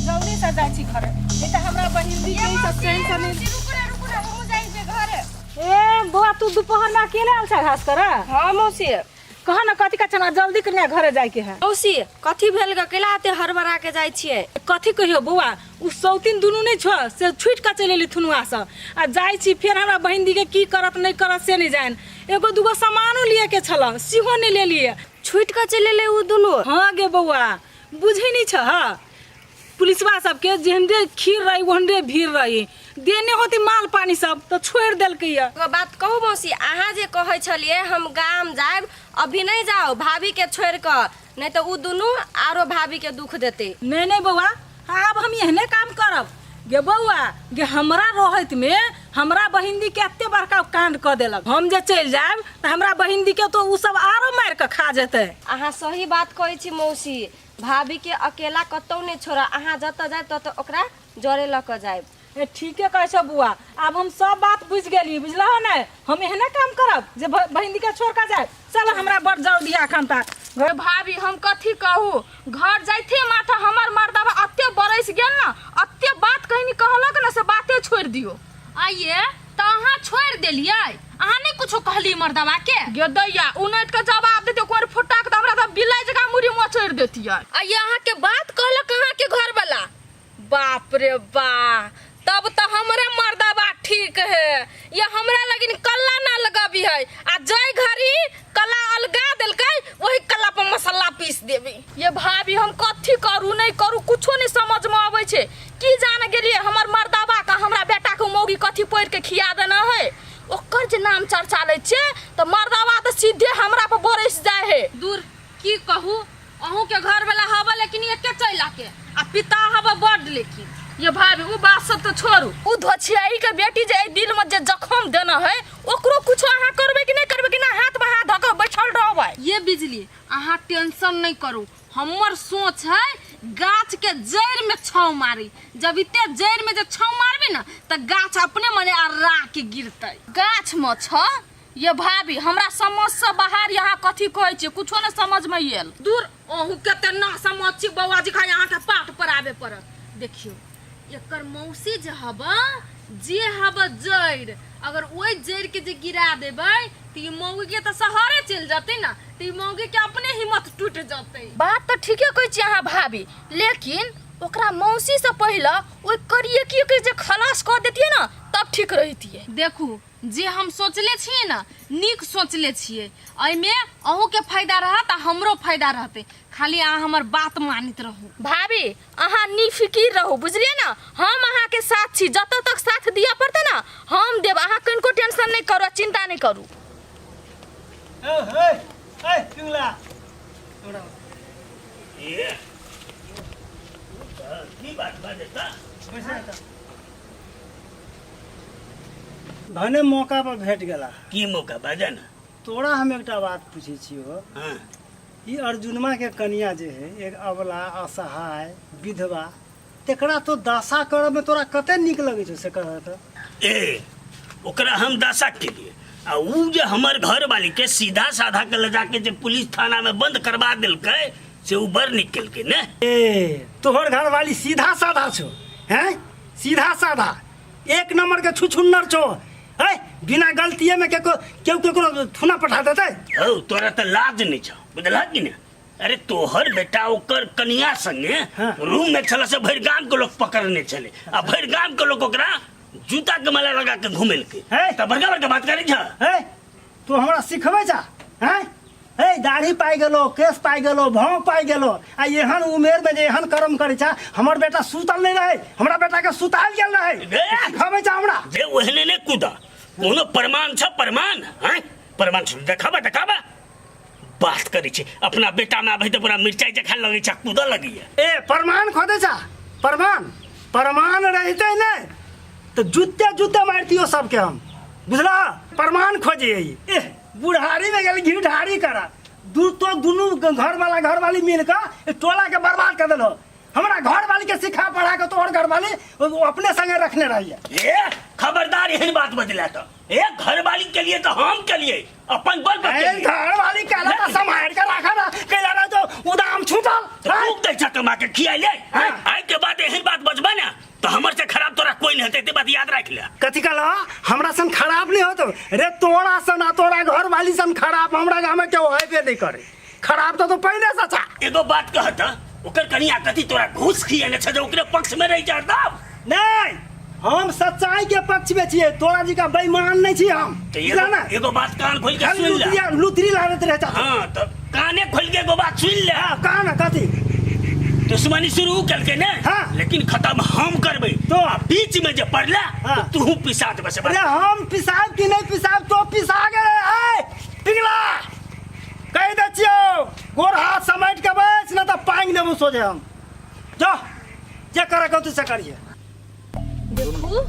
जल्दी से जाइ छी घरे, नहीं तऽ हमरा बहिन दी के ई सब चैन से नहीं। रुकू ना, रुकू ना, हमहूँ जाइ छियै घरे। ए बौआ, तू दोपहर में अकेले आयल छ घास कर? हाँ मौसी। कह ना कथी का चना, जल्दी कनिया घरे जाय के है। मौसी, कथी भेल ग? कैला एते हड़बड़ा के जाइ छियै? कथी कहियो बौआ, उ सौतीन दुनू नहीं छो से छूट के चलि एली थुनुआ से, आ जाइ छी फेर हमरा बहिन दी के की करत नहीं करत से नहीं जान। एगो दूगो सामानो लिए के छल, सेहो नहीं लेलिए। छूट के चलि एलै उ दुनू? हाँ गे बौआ, बुझै नहीं छ पुलिसवा सबके, जेहनरे खीर रही ओहनरे भीड़ रही, देने होती माल पानी सब तो छोड़ देलकै ये। एगो बात कहू मौसी, अहाँ जे कहै छलियै हम गाम जायब, अभी नहि जाउ भाभी के छोड़ि कऽ, नहि तऽ उ दुनू आरो भाभी के दुख देतै। नहीं नहीं बौआ, आब हम एहने काम करब गे बौआ गे, हमरा रहैत में हमरा बहिन दी के एते बड़का कांड कऽ देलक, हम जे चलि जायब तऽ हमरा बहिन दी के तो उ सब आरो मारि कऽ खा जेतै। अहाँ सही बात कहै छी मौसी, भाभी के अकेला कतौ नहि छोड़ब, अहाँ जतऽ जायब ततऽ ओकरा जरे लऽ कऽ जायब। ए ठीके कहै छौ बुआ, आब हम सब बात बुझि गेली, बुझलहो ने? हम एहने काम करब जे बहिन के छोड़ कऽ जायब। चल, हमरा बड़ जल्दी है एखन तक। गे भाभी, हम कथी कहू, घर जाइते माथा हमर मर्दबा अते बरसि गेल ने, अते बात कहिनी कहलक ने से बाते छोड़ि दियौ। आइए तऽ अहाँ छोड़ि देलियै, अहाँ नहि कुछो कहलियै मर्दबा के? गे दैया, उनटि के जवाब देतियै कोर फुट्टा के तऽ हमरा तऽ बिलाइ जकाँ मुड़ी मोचड़ि देतियै। आइए अहाँके बात कहलक अहाँके घरवला? बाप रे बा, तब तऽ हमरे मर्दबा ठीक है, ये हमरा लगिन कल्ला ना लगबी है, आ जय घड़ी कला अलगा देलकै वही कला पर मसाला पीस देबी। ये भाभी, हम कथी करू नहीं करू कुछो नहीं समझ में आबै छै। की जान गेलियै हमर मर्दबा के हमरा बेटा के मौगी कथी पढ़ि के खिया देना है, ओकर जे नाम चर्चा लै छियै तऽ मर्दबा तऽ सीधे हमरा पर बरसि जाइ है। दूर की कहू, अहूँ के घर वाला हवा लेकिन एके चैला के आ पिता हवा बड, लेकिन ये भाभी, उ बात सब तो छोड़ू, उ धोछियाई के बेटी जे एहि दिल में जे जखम देना है ओकरो कुछो अहाँ करबै कि नहीं करबै, कि ना हाथ में हाथ धऽ के बैठल रहबै? ये बिजली, अहाँ टेंशन नहीं करू, हमर सोच है गाछ के जड़ में छाव मारी, जब इते जड़ में जे छाव मारबी ना त गाछ अपने मने अर्रा के गिरतै। गाछ में छ? ये भाभी, हमरा समझ से बाहर, यहाँ कथी कहै छियै कुछो नहीं समझ में आयल। दूर, अहूँ के ते ना समझ छी बौआ जी, खाली अहाँके पाठ पढ़ाबे पड़त। देखियौ, एकर मौसी जे हब, जे हब जड़ि, अगर ओहि जड़ि के जे गिरा देबै तऽ ई मौगी के तऽ शहरे चलि जेतै ने, तऽ ई मौगी के अपने हिम्मत टूटि जेतै। बात तऽ ठीके कहै छियै अहाँ भाभी, लेकिन ओकरा मौसी से पहिले ओहि करियकी के जे खलास कऽ देतियै ने तब ठीक रहितियै। देखू, जे हम सोचले छियै ने नीक सोचले छियै, एहिमे अहूँके फायदा रहत आ हमरो फायदा रहतै, खाली अहाँ हमर बात मानैत रहू। भाभी, अहाँ निफिकिर रहू, बुझलियै ने? हम अहाँके साथ छी, जतऽ तक साथ दिअ पड़तै ने हम देब, अहाँ कनिको टेंशन नहि करू आ चिंता नहि करू। ए ए ए पिंगला। ए की बात बाजता? बैसा त। भने मौका पर भेट गेला। की मौका बाजा ना? तोरा हम एकटा बात पूछै छियौ। हाँ। ई अर्जुनमा के कनिया जे है, एक अबला असहाय विधवा, तेकरा तो दशा करऽ में तोरा कते नीक लगै छौ से कह तऽ। ए ओकरा हम दशा के लिए आ ऊ जे हमर घर वाली के सीधा साधा के ले जाके जे पुलिस थाना में बंद करवा देलकै से ऊ बड़ नीक केलकै ने। ए तोहर घर वाली सीधा साधा छौ हैं, सीधा साधा एक नंबर के छुछुन्नर छो है, बिना गलतीये में केको केहू केकरो थुना पठा देतै। हौ तोरा तऽ लाज नहीं छौ, बुझलह कि ने? अरे तोहर बेटा ओकर कनिया संगे हाँ। रूम में छल से भरि गाम के लोग पकड़ने छले आ भरि गाम के लोग ओकरा जूता के माला लगा के घुमेलकै। हे? तऽ बड़का बड़का बात करै छ। हे तू हमरा सिखबै जा हैं? हे दाढ़ी पाइ गेलो, केश पाइ गेलो, भाव पाइ गेलो, आ एहन उमेर में जे एहन कर्म करै छा। हमर बेटा सुतल नहीं रहे, हमरा बेटा के सुतायल गेल रहे। ए! सिखबै छा हमरा? जे ओहने ने कूदा, कोनो प्रमाण छ? प्रमाण हैं, प्रमाण छ? देखाबा देखाबा। बात करै छै अपना बेटा में आबै तऽ पूरा मिरचाई जखा लगै छै, कूदऽ लगैया। ए प्रमाण खोदे छा? प्रमाण प्रमाण रहते ने तो जूते जूते मारतियो सबके हम, बुझला? प्रमाण खोजे ए बुढ़ारी में गेल घी ढारी करा दू तो दुनू घर वाला घर वाली मिल के टोला के बर्बाद कर देलो। हमरा घर वाली के सिखा पढ़ा के तोहर घर वाली वो अपने संगे रखने रही है। ए खबरदार एहन बात बजला तो, ए घर वाली के लिए तो हम के लिए अपन बल पर के ए लिए। घर वाली कहला तो संभाल के रखा ना, कहला ना तो उदाम छूटल। तो खूब दै छ कमा के खियाइले। हाँ। आइ के बाद एहन रे तोरा सन आ तोरा घर वाली सन खराब हमरा गाम में केओ हेबे नहीं करे। खराब तो तू पहले से छा। एगो बात कहत, ओकर कनिया कथी तोरा घूस खिएने छ जे ओकरे पक्ष में रहि जा तब? नहीं, हम सच्चाई के पक्ष में छियै, तोरा जी का बेईमान नहीं छी हम। तो बुझला एगो ना? एगो बात कान खोल के खाली सुन ले। लुतरी लागत रहे ता। हाँ, तो काने खोल के एगो बात सुन ले। हाँ, कहा ना कथी? दुश्मनी शुरू कलके ने। हाँ। लेकिन खत्म हम करबै। तो? आ बीच में जे पड़ला। हाँ। तो तू पिसा देबे से। अरे हम पिसाब कि नहीं पिसाब, तो पिसा गेलै। आय पिघला कहि दै छियौ, गोर हाथ समेट के बैस, ना तऽ पांगि देबौ सोझे हम। जो जे करे के होतै से करिहे। देखू,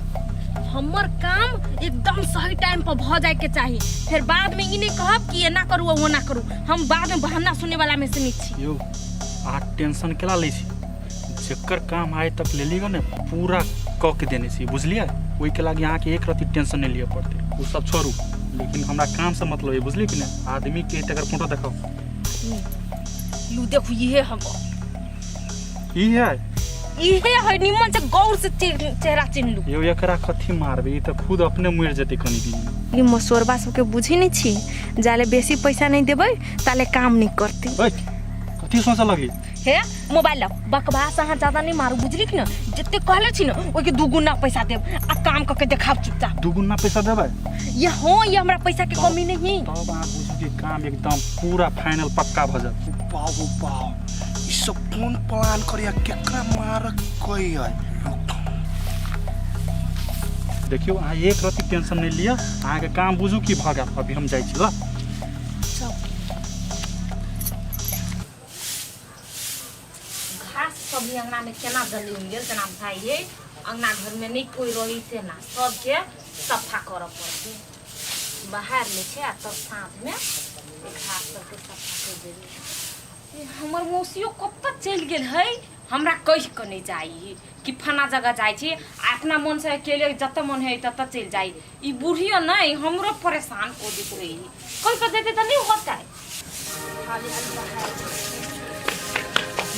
हमर काम एकदम सही टाइम पर भ जाए के चाही, फिर बाद में ई नहीं कहब कि एना करू आ ओना करू। हम बाद में बहाना सुने वाला में से नहीं छी। यौ, अहाँ टेंशन केला लै छी? जकर काम आइ तक लेली ने पूरा कऽ के देने छी, बुझलियै? ओहिके लागि अहाँके एक रत्ती टेंशन नहि लिअ पड़तै। ओ सब छोड़ू, लेकिन हमरा कामसँ मतलब है, बुझलियै कि नहि? आदमी के तकर फोटो देखाउ। लू देखू, इहे हम। ई है? इहे है, निमन से गौर से चेहरा चिन्ह लू। यौ, एकरा कथी मारबै? ई तऽ खुद अपने मरि जेतै कनी दिन मे। ई मसोरबा सबके बुझै नहि छी, जाले बेसी पैसा नहि देबै ताले काम नहि करतै। ओइ, कथी सोचऽ लगली? हे मोबाइल लाउ, बकवास अहाँ ज्यादा नहीं मारू, बुझली कि न? जते कहले छी न ओहिके दुगुना पैसा देब आ काम कऽ के देखाब चुपचाप। दुगुना पैसा देबै? ये हाँ, ये हमरा पैसा के कमी नहीं। तब अहाँ बुझू कि काम एकदम पूरा फाइनल पक्का भऽ जायत। बाबू बाप, ई सब कोन प्लान करिया, केकरा मारक कई है? देखियौ, अहाँ एक रत्ती टेंशन नहि लिअ, अहाँके काम बुझू कि भऽ गेल। अभी हम जाइ छी। ल, घास सब भी अंगना में केना जमीन गेल तेना भाई है, अंगना घर में नहीं कोई रही तेना सबके सफा करऽ पड़तै। बाहर ले छै आ तब साँझ में घास सबके सफा कर देबै। हमर मौसियो कतऽ चलि गेल है? हमरा कहि कऽ नहि जाइ कि फना जगह जाइ छी, आ अपना मन से अकेले जतऽ मन है ततऽ चलि जाइ। ई बूढ़ियो नहि हमरो परेशान कऽ दैत रही। कहि कऽ जेतै तऽ नहि होतै। हाली हाली बाहर।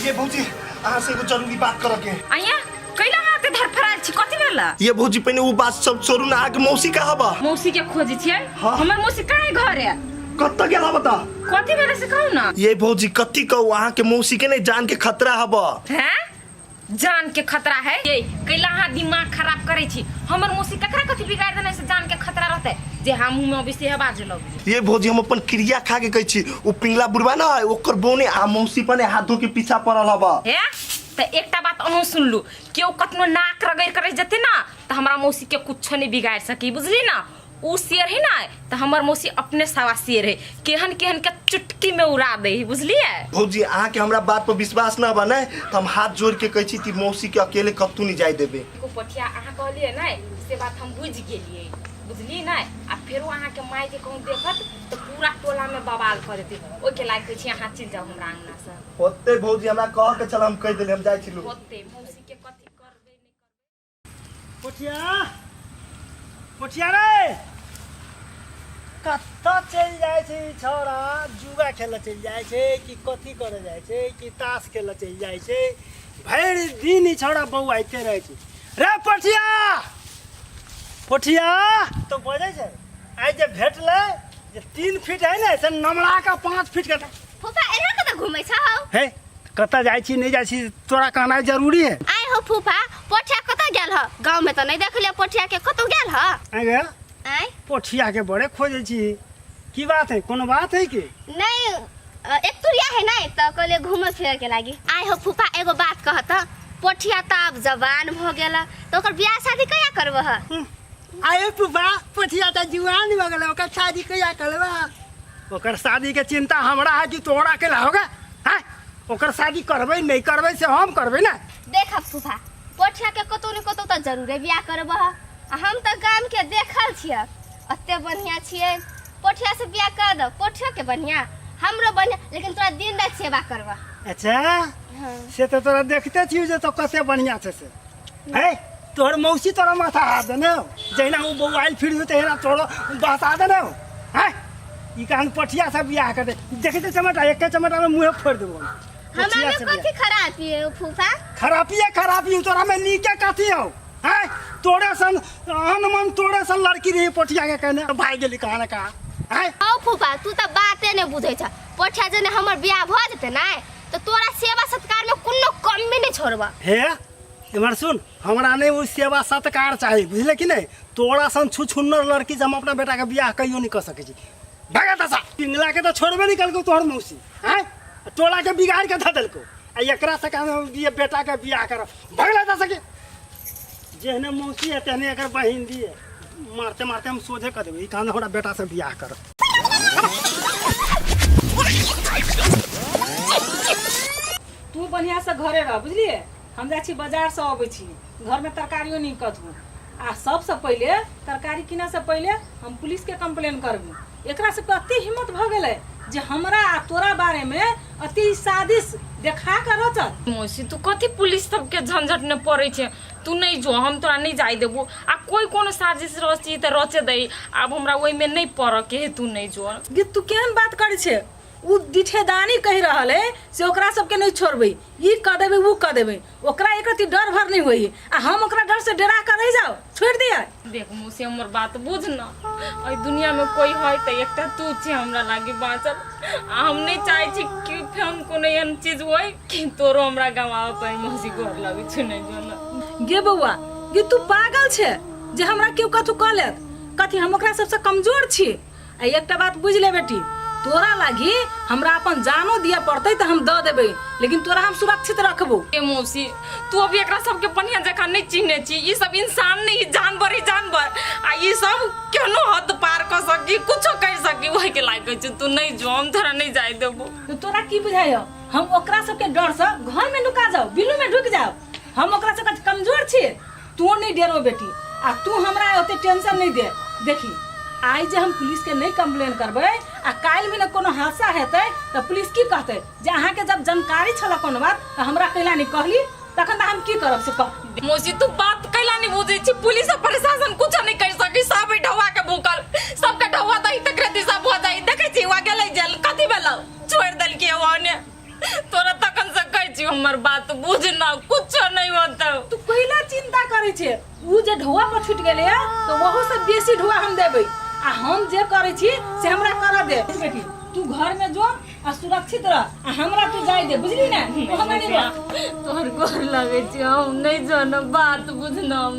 ये भौजी, अहाँ से एगो जरूरी बात करऽ के। आइया, कैला अहाँ एते धरफड़ायल छी? कथी भेल? ये भौजी, पहिने उ बात सब छोड़ू ना, अहाँके मौसी कहाँ बा? मौसी के खोजै छियै? हाँ। हमर मौसी कहाँ है घरे? कतऽ गेल हबा त? कथी भेल से कहू ना। ये भौजी, कथी कहू, अहाँके मौसी के नहीं जान के खतरा हबा। हैं, जान के खतरा है? ये कैला अहाँ दिमाग खराब करै छी? हमर मौसी ककरा कथी बिगाड़ देने से जान के खतरा रहतै जे हम मुँह में अबै से बाजे लगबै? ये भौजी, हम अपन क्रिया खा के कहै छी, उ पिंगला बुढ़वा ना है, ओकर बोने आ मौसी पने हाथ धो के पीछा पड़ल हबा। हे, तऽ एकटा बात अहूँ सुनलू, केओ कतनो नाक रगड़ि कऽ रहि जेतै ना तऽ हमरा मौसी के कुछो नहि बिगाड़ि सकी, बुझली ना? उ शेर है ना तऽ हमर मौसी अपने सवा शेर है, केहन केहन के चुटकी में उड़ा दे है, बुझलियै? भौजी, अहाँके हमरा बात पर विश्वास ना बा ने तऽ हम हाथ जोड़ के कहै छी कि मौसी के अकेले कतहु नहीं जाय देबै। देखो पठिया, अहाँ कहलियै ने से बात हम बुझि गेलियै, बुझलियै ने? आ फेरो अहाँके माय जे कहूँ देखत तऽ पूरा टोला में बवाल कऽ देतै। ओहिके लागि कहै छी, अहाँ चलि जाउ हमरा अङ्गनासँ। होतै भौजी, हमरा कहऽ के छल, हम कहि देली, हम जाइ छी। लू। होतै, मौसी के कथी करबै नहि करबै। पोठिया, पोठिया रे, कतऽ चलि जाइ छै ई छौड़ा? जुआ खेलऽ चलि जाइ छै कि कथी करऽ जाइ छै, कि ताश खेलऽ चलि जाइ छै? भरि दिन ई छौड़ा बौआइते रहै छै। रे पोठिया, पोठिया तऽ बजै छै। आइ जे भेटलै जे 3 फीट है ने से नमरा के 5 फीट के। फूफा, एना कतऽ घूमै छौ? हे, कतऽ जाइ छी नहि जाइ छी तोरा कहनाइ जरूरी है? आइ हो फूफा, पोठिया कतऽ गेल ह? गाँव में तऽ नहि देखलियै पोठिया के, कतौ गेल ह? आइ गे। आँय? पोठिया के बड़े खोजै छी, की बात है? कोनो बात है की? नहीं, एक तुरिया है नहीं तऽ कहलियै घूमे फिरे के लागी। आइ हो फूफा, एगो बात कहत, पोठिया तऽ आब जवान भऽ गेल, तऽ ओकर बियाह शादी कहिया करबह? आये फूफा, पोठिया तऽ जुआन भऽ गेलै, ओकर शादी कहिया करबह? ओकर शादी के चिंता हमरा है कि तोरा के होगा? हैं, ओकर शादी करबै नहीं करबै से हम करबै ना। देखब फूफा, पोठिया के कतौ ने कतौ तऽ जरूरे बियाह करबह, आ हम तऽ गाम के देखल छियै, एते बढ़िया छियै, पोठिया से बियाह कर दो, पोठियो के बढ़िया, हमरो बढ़िया, लेकिन तोरा दिन राति सेवा करबह। अच्छा। से तऽ तोरा देखते छियौ जे तो कते बढ़िया छै से। है, तोहर मौसी तोरा माथा हाथ देने हो, जहिना ओ बौआइल फिर तहिना तोरो बहसा देने हो। हैं, ई कहन पठिया से बियाह कर दे, देखते चमटा एके चमटा में मुँहे फोड़ देबो हम। हमरा पठिया में से बियाह। कथी खराबी है फूफा? खराबी है, खराबी है, तोरा में नीके कथी हो? हैं, तोरे सन अनमन तोरे सन लड़की रही पोठिया के कहने भाग गेली कहाँ ने कहाँ आँय हौ फूफा तू तऽ बाते नहि बुझै छ पोठिया जने हमर बियाह भऽ जेतै ने तऽ तोरा सेवा सत्कार में कोनो कमी नहि छोड़बह हे इम्हर सुन हमरा नहि ओ सेवा सत्कार चाही बुझले कि नहि तोरा सन छुछुन्नर लड़की से हम अपना बेटा के बियाह कहियो नहि कऽ सकै छी भागा तसा पिंगला के तऽ छोड़बे नहि कलको तोहर मौसी आँय टोला के बिगाड़ के धऽ देलको आ एकरा से काम हम बिया बेटा के बियाह करब भगला तसा के जेहने मौसी है तेहने एकर बहिन दिए मारते मारते हम सोझे कऽ देबै ई कान हमरा बेटा से बियाह करब तू बढ़िया से घरे रह बुझलिए हम जाइ छी बाजार से अबै छी घरमे तरकारियो नहि कथू आ सबसँ पहिले तरकारी किनऽसँ पहिले हम पुलिसके कंप्लेन करबू एकरा सबके अते हिम्मत भऽ गेलै जे हमरा आ तोरा बारेमे अति साजिश देखा कऽ रचत मौसी तू कथी पुलिस सबके झंझट में पड़े छे तू नहीं जो हम तोरा नहीं जाय देबो आ कोई कोनो साजिश रची त रचे दे आब हमरा ओहि में नहीं पड़े के है तू नहीं जो गे तू केहन बात करै छे ओ डिठेदानी कहि रहल है से ओकरा सबके नहीं छोड़बै ई कऽ देबै ओ कऽ देबै ओकरा एक रत्ती डर भर नहीं होई आ हम ओकरा डर से डरा कर रह जाओ छोड़ दिया देख मौसी हमर बात बुझ न एहि दुनिया में कोई है त एकटा तू छे हमरा लागी बाँचल आ हम नहीं चाहे छी कि फेन कोनो एहन चीज होय कि तोरो हमरा गवावे पड़े मौसी गोर लगै छै नहीं जो न गे बौआ गे तू पागल छे जे हमरा केओ कथू कह लेत कथी हम ओकरा सबसे कमजोर छी आ एकटा बात बुझि ले बेटी तोरा लागी हमरा अपन जानो दिया पड़तै तऽ हम दऽ देबै लेकिन तोरा हम सुरक्षित रखबो ए मौसी तू अभी एकरा सबके बढ़िया जकाँ नहीं चिन्हने छी ई सब इंसान नहीं ई जानवर ही जानवर आ ई सब केहनो हद पार कऽ सकी कुछो कर सकी ओहि के लाग छै तू नहीं जो हम तोरा नहीं जाय देबो तऽ तोरा की बुझाइयो हम ओकरा सबके डरसँ घरमे नुका जाओ बिलूमे ढुकि जाओ हम ओकरा सबके कमजोर छी तू नहीं डेरो बेटी आ तू हमरा ओते टेंशन नहीं दे देखी आइ जे हम पुलिस के नहीं कंप्लेन करबै आ काल्हि भी ने कोनो हादसा हेतै तऽ पुलिस की कहतै जे अहाँके जब जानकारी छल कोनो बात तऽ हमरा कैला नहीं कहली तखन तऽ हम की करब से कह मौसी तू बात कैला नहीं बुझै छी पुलिस आ प्रशासन कुछ नहीं कर सकी सब ढौआ के भूकल सबके ढौआ दही तकरे दिशा भऽ जाइ देखै छी वा गेलै जेल कथी भेलौ छोड़ि देलकै ओने तोरा तखन से कहै छी हमर बात बुझ ना कुछो नहीं होतौ तू कैला चिंता करै छे उ जे ढौआ पर छूट गेलै है तो वहू से बेसी ढौआ हम देबै आ हम जे करै छी से हमरा करऽ दे बेटी तू घर में जो आ सुरक्षित रह आ हमरा तू जाय दे बुझली ने तू हमरा नहीं रोक तोहर गोर लगै छी हम नहीं जानब बात बुझना हम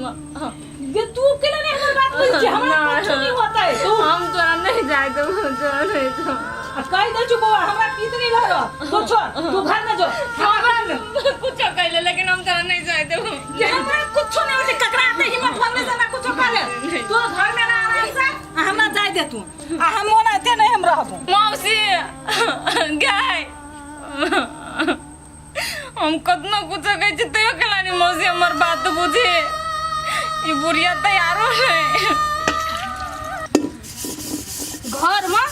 गे तू केना नहीं हमर बात बुझै छी हमरा कुछ नहीं होतै तू हम तोरा नहीं जाय देबो तोरा नहीं जो आ कहि दै छु बौआ हमरा पीत नहीं लहर तू छोड़ तू घर में जो हमरा कुछो कैले लेकिन हम तोरा नहीं जाय देबो कि हमरा कुछो नहीं होतै ककरा आते हिम्मत भगले से हमरा कुछो कर ले तू घर में रह आराम से आ हमरा जाय दे तू आ हम ओना एते नहीं हम रहबो मौसी गाय हम कतनो कुछो कहै छी तैयो केला नहीं मौसी हमर बात बुझे ई बुढ़िया तैयारो नहीं घरमे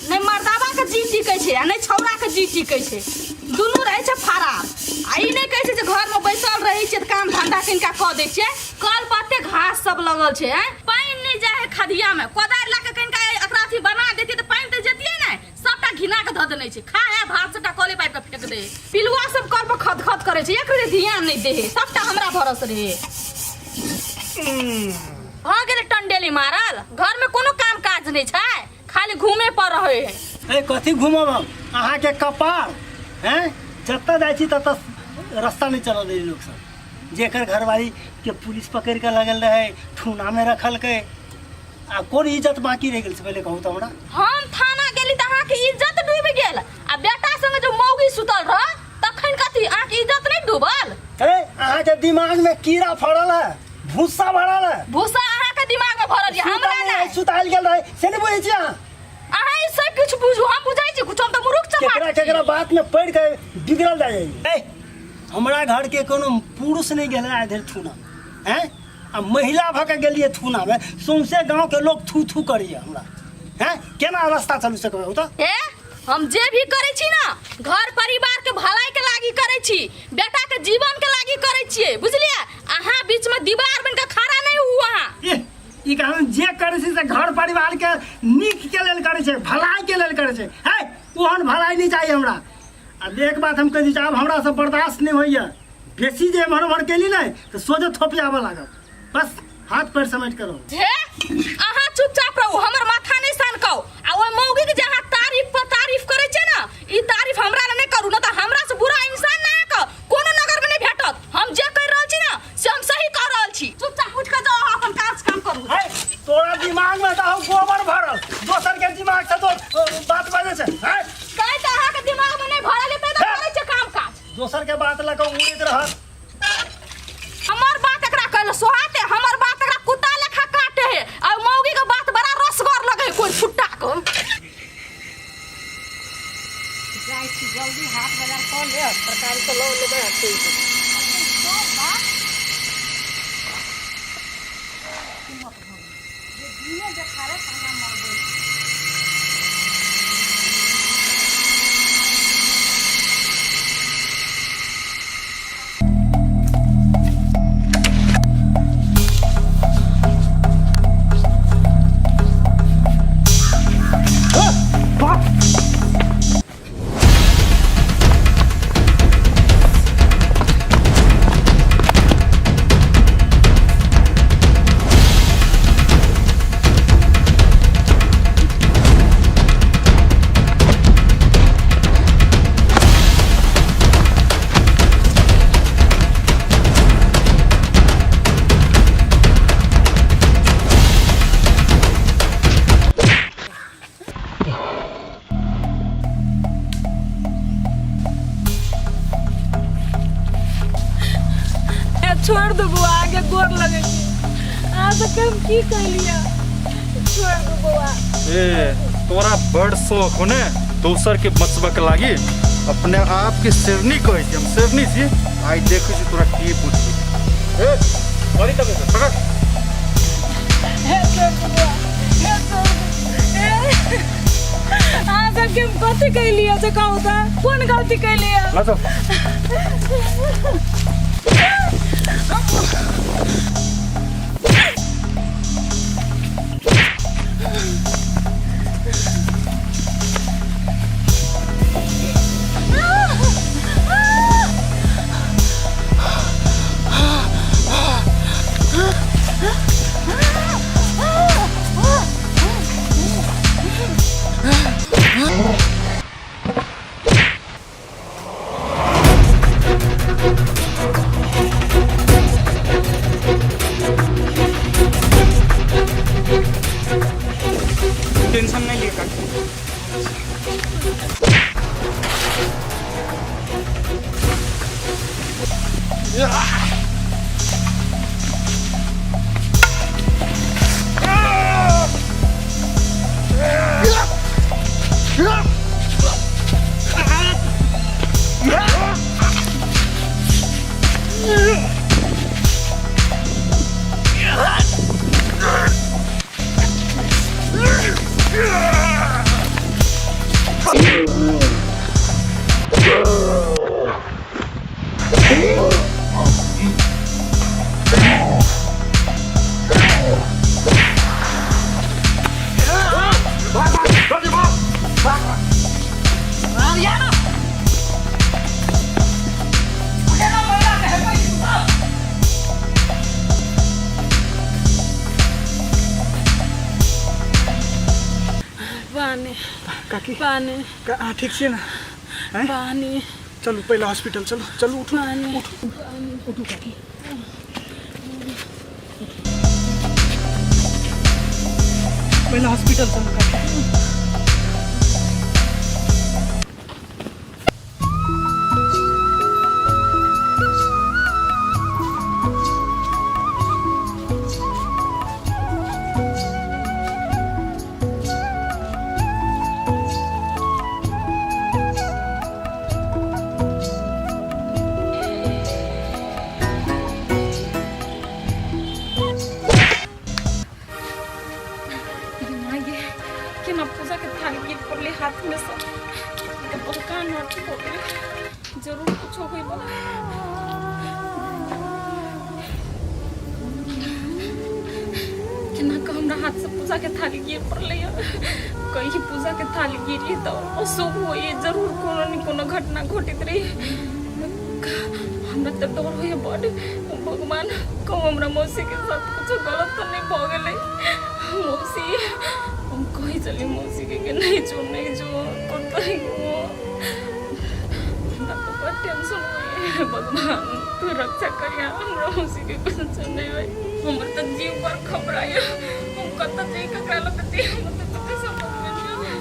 नहि मर्दाबाके जी टिकै छै आ नहि छौड़ाके जी टिकै छै दुनू रहै छै फरार आ ई नहि कहै छै जे घरमे बैसल रहै छै तऽ काम धन्धा किनका कऽ दै छियै कल पर एते घास सब लगल छै आँय पानि नहि जाइ है खदियामे कोदारि लए कऽ कनिका एकरा अथी बना दैतियै तऽ पानि तऽ जैतियै ने सबटा घिना के धऽ देने छै खा है भात सबटा कले पाइप के फेंक दे पिलुआ सब कल पर खद खद करे छै एक ध्यान नहीं दे है सबटा हमरा भरोस रहे भऽ गेलै टंडेली मारल घर में कोनो काम काज नहीं छै खाली घूमे पर रहे है ए कथी घूमब हम अहाँके कपार हैं जतऽ जाइ छी ततऽ रास्ता नहि चलऽ दै लोक सब जेकर घरवाली के पुलिस पकड़ि कऽ लगल रहै ठूनामे रखलकै आ कोन इज्जत बाकी रहि गेल छै पहिले कहू तऽ हमरा हम थाना गेली तऽ अहाँके इज्जत डूबि गेल आ बेटा संगे जो मौगी सुतल रह तखन कथी अहाँके इज्जत नहि डूबल ए अहाँके दिमाग में कीड़ा फड़ल है भूसा भरल है भूसा अहाँके दिमाग में भरल यऽ हमरा सुतल नहि सुतायल गेल रहे से नहि बुझै छी अहाँ अहाँ ई सब किछु बुझू हम बुझै छी कुछ हम तऽ मूर्ख केकरा चपाट छी केकरा बात में पढ़ि के बिगड़ल जाइ ए हमरा घर के कोनो पुरुष नहि गेलै आइ धरि थूना हैं आ महिला भऽ के गेलियै थूनामे सौंसे गाँवके लोक थू थू करैए हमरा हैं केना रास्ता चलू से कहू तऽ हे हम जे भी करै छी ना घर परिवार के भलाई के लागी करै छी बेटा के जीवन के लागी करै छियै बुझलियै अहाँ बीच में दीवार बन के खड़ा नहीं हुआ अहाँ एह, ई कारण जे करै छै से घर परिवार के नीक के लेल करै छै भलाई के लेल करै छै है ओहन भलाई नहि चाही हमरा आ एक बात हम कहै छी आब हमरा से बर्दाश्त नहि होइए बेसी जे एम्हर ओम्हर केली ने तऽ सोझे थोपियाबऽ लागब बस। हाथ पैर समेट कर रहू। हे अहाँ चुपचाप रहू, हमर माथा नहीं सनकाउ। आ ओइ मौगी के जे अहाँ तारीफ पर तारीफ करै छियै ने, ई तारीफ हमरा लए नहि करू, न तऽ हमरा से बुरा इंसान ना अहाँके कोनो नगर में नहीं भेटत। हम जे कहि रहल छी ने से हम सही कह रहल छी। चुपचाप उठि कऽ जाउ, अहाँ अपन काज काम करू। है तोरा दिमाग में तऽ गोबर भरल, दोसर के दिमाग से तो बात बाजै छै। है तैं तऽ अहाँके दिमाग में नहीं भरल हेतै तऽ करै छै काम काज। दोसर के बात लऽ कऽ उड़ैत रहत। हमर बात एकरा कहले सोहाते, हमर बात एकरा कुत्ता लेखा काटे है, आ मौगी के बात बड़ा रसगर लगे है कोई फुट्टा को। जाइ छी जल्दी हाट बाजार कऽ ले, तरकारी तऽ लऽ लेबै आ चलि जेबै। दिने देखारे खाना मरबै। छोड़ दो बौआ, आगे गोर लगे छी। अहाँ सबके हम की कहलियै, छोड़ दो बौआ। ए तोरा बड़ शौक हो ने दोसर के बचबऽ के लागी, अपने आप के शेरनी कहै छी, हम शेरनी छी। आइ देखै छी तोरा के पूछबै। ए करी तब पकड़। हे छोड़ दो बौआ, हे छोड़ दो। हे, अहाँ सबके हम कथी कहलियै से कहू तऽ, कोन गलती कहलियै? ला चल। टेंशन नहीं लिया काकी। पानी। काकी। पानी। अहाँ ठीक छियै ने? आँय? पानी। चलू पहिले हॉस्पिटल चलू, चलू उठू। पानी। उठू उठू काकी। पहिले हॉस्पिटल चलू काकी। केना पूजा के थाली गिर पड़ले हाथ में से, बड़का नाटक हो गेलै, जरूर कुछो होई बला। केना कऽ हमरा हाथ से पूजा के थाली गिर पड़लै। कहीं पूजा के थाली गिरी तऽ अशुभ होई, जरूर कोनो ने कोनो घटना घटित रही। हमरा तऽ डर होइए बड। भगवान कहूँ हमरा मौसीके साथ कुछो गलत तऽ नहि भऽ गेलै। मौसी, हम कहै छलियै मौसीके कि नहि जो नहि जो कतऽ हमरा तऽ बड टेंशन होइए। भगवान तू रक्षा करिया, हमरा मौसीके कुछो नहि होइ। हमर तऽ जीव बड़ घबराइए, हम कतऽ जाइ ककरा लग जाइ, हमरा तऽ कुछो समझमे नहि आबै।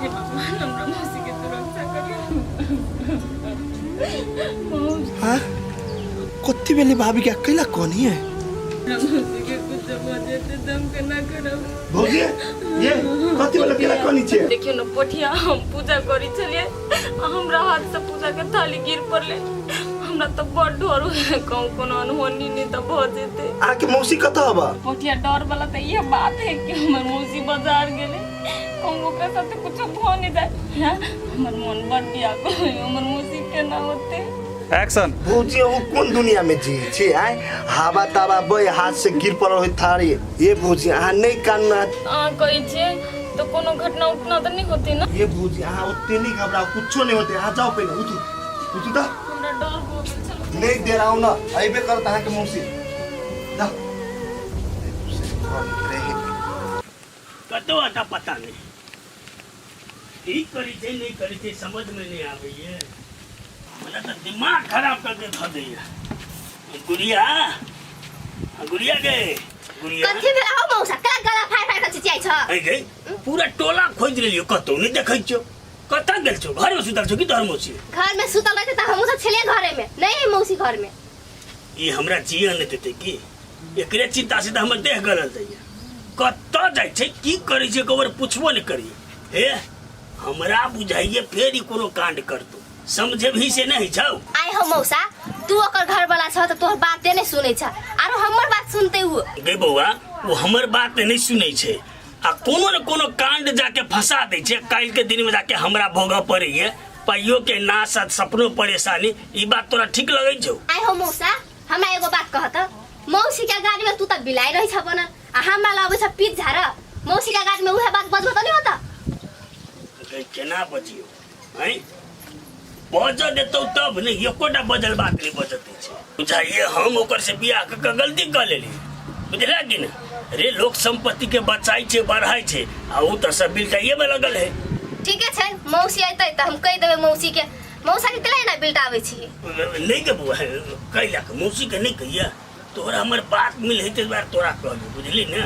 हे भगवान हमरा मौसीके तू रक्षा करिया। हाँ कथी भेलै भाभी के अकेला कोनी है? हमरा मौसीके कुछो भऽ जेतै तऽ हम केना करब? भौजी ये कथी भेलै अकेला कोनी छे? देखियौ ने पोठिया, हम पूजा करै छलियै आ हमरा हाथ से पूजा के थाली गिर पड़लै। हमरा तऽ बड़ डर होइए, कहूँ कोनो अनहोनी नहि तऽ भऽ जेतै। अहाँके मौसी कतऽ हबा? पोठिया, डर वाला तऽ इएह बात है कि हमर मौसी बाजार गेलै, कहूँ ओकरा साथे कुछो भऽ नहि जाय। हैं, हमर मन बड़ व्याकुल होइए, हमर मौसी केना होतै? एक्शन। भौजी अहूँ कोन दुनिया में जी छी आय? हवा तावा बह हाथ से गिर पड़ल होय थारी। ये भौजी अहाँ नहीं कानना। अहाँ कहै छियै तऽ कोनो घटना उटना तऽ नहि होतै ने? ये भौजी अहाँ ओते नहीं घबराओ, कुछो नहीं होते। अहाँ जाओ पहले, उठू उठू तऽ। हमरा डर भऽ गेल छल। नहीं डेराउ ना, अइबे करत अहाँके मौसी। जा कतौ अता पता नहीं, की करी छै नहीं करी छै समझ में नहीं आबैए। हमरा तऽ दिमाग खराब करके धऽ दैया। गुड़िया, गुड़िया गे गुड़िया। कथी भेल हो मौसा, केना गला फाड़ फाड़ के चिचियाइ छ? ऐ गे, पूरा टोला खोजि लेलियो, कतौ नहीं देखै छियौ। कतऽ गेल छौ? घर में सुतल छौ की तोहर मौसी? घर में सुतल रहते तऽ हमहूँ सब छलियै घरे में, नहीं है मौसी घर में। ई हमरा जिया नहीं देतै की? एकरे चिंता से तऽ हमर देह गलल जाइए। कतऽ जाइ छै की करै छै एको बेर पुछबो नहि करिए। हे हमरा बुझाइए फेर ई कोनो कांड करतौ, समझेबही से नहि छौ। आइ हो मौसा, तू ओकर घर वाला छ तऽ तोहर बाते नहि सुनै छ, आरो हमर बात सुनते उ? गे बौआ, ओ हमर बात नहि सुनै छै आ कोनो ने कोनो कांड जाके फंसा दै छै। काल्हि के दिन में जाके हमरा भोगऽ पड़ैए, पाइयो के नाश आ सपनो परेशानी। ई बात तोरा ठीक लगै छौ? आइ हो मौसा, हमरा एगो बात कहत, मौसी के गाड़ी में तू तऽ बिलाइ रहै छ बनल आ हमरा लग अबै छ पीत झाड़। मौसी के गाड़ी में उहे बात बजबो तऽ नहि होता? गे केना बजियौ? हैं बजऽ देतौ तब ने, एकोटा बजल बात नहि बजऽ दै छै। बुझाइए हम ओकर से बियाह कऽ के गलती कऽ लेली, बुझला कि ने? रे लोक संपत्ति के बचाइ छै बढ़ाइ छै, आ उ तऽ सब बिलटाइए में लगल है। ठीके छै, मौसी अयतै तऽ हम कहि देबै मौसी के। मौसा के केला एना बिलटाबै छी? नहि गे बौआ, कैला के मौसी के नहि कहिया, तोरा हमर बात मिल हेतै दुआरे तोरा कहलियौ, बुझली ने?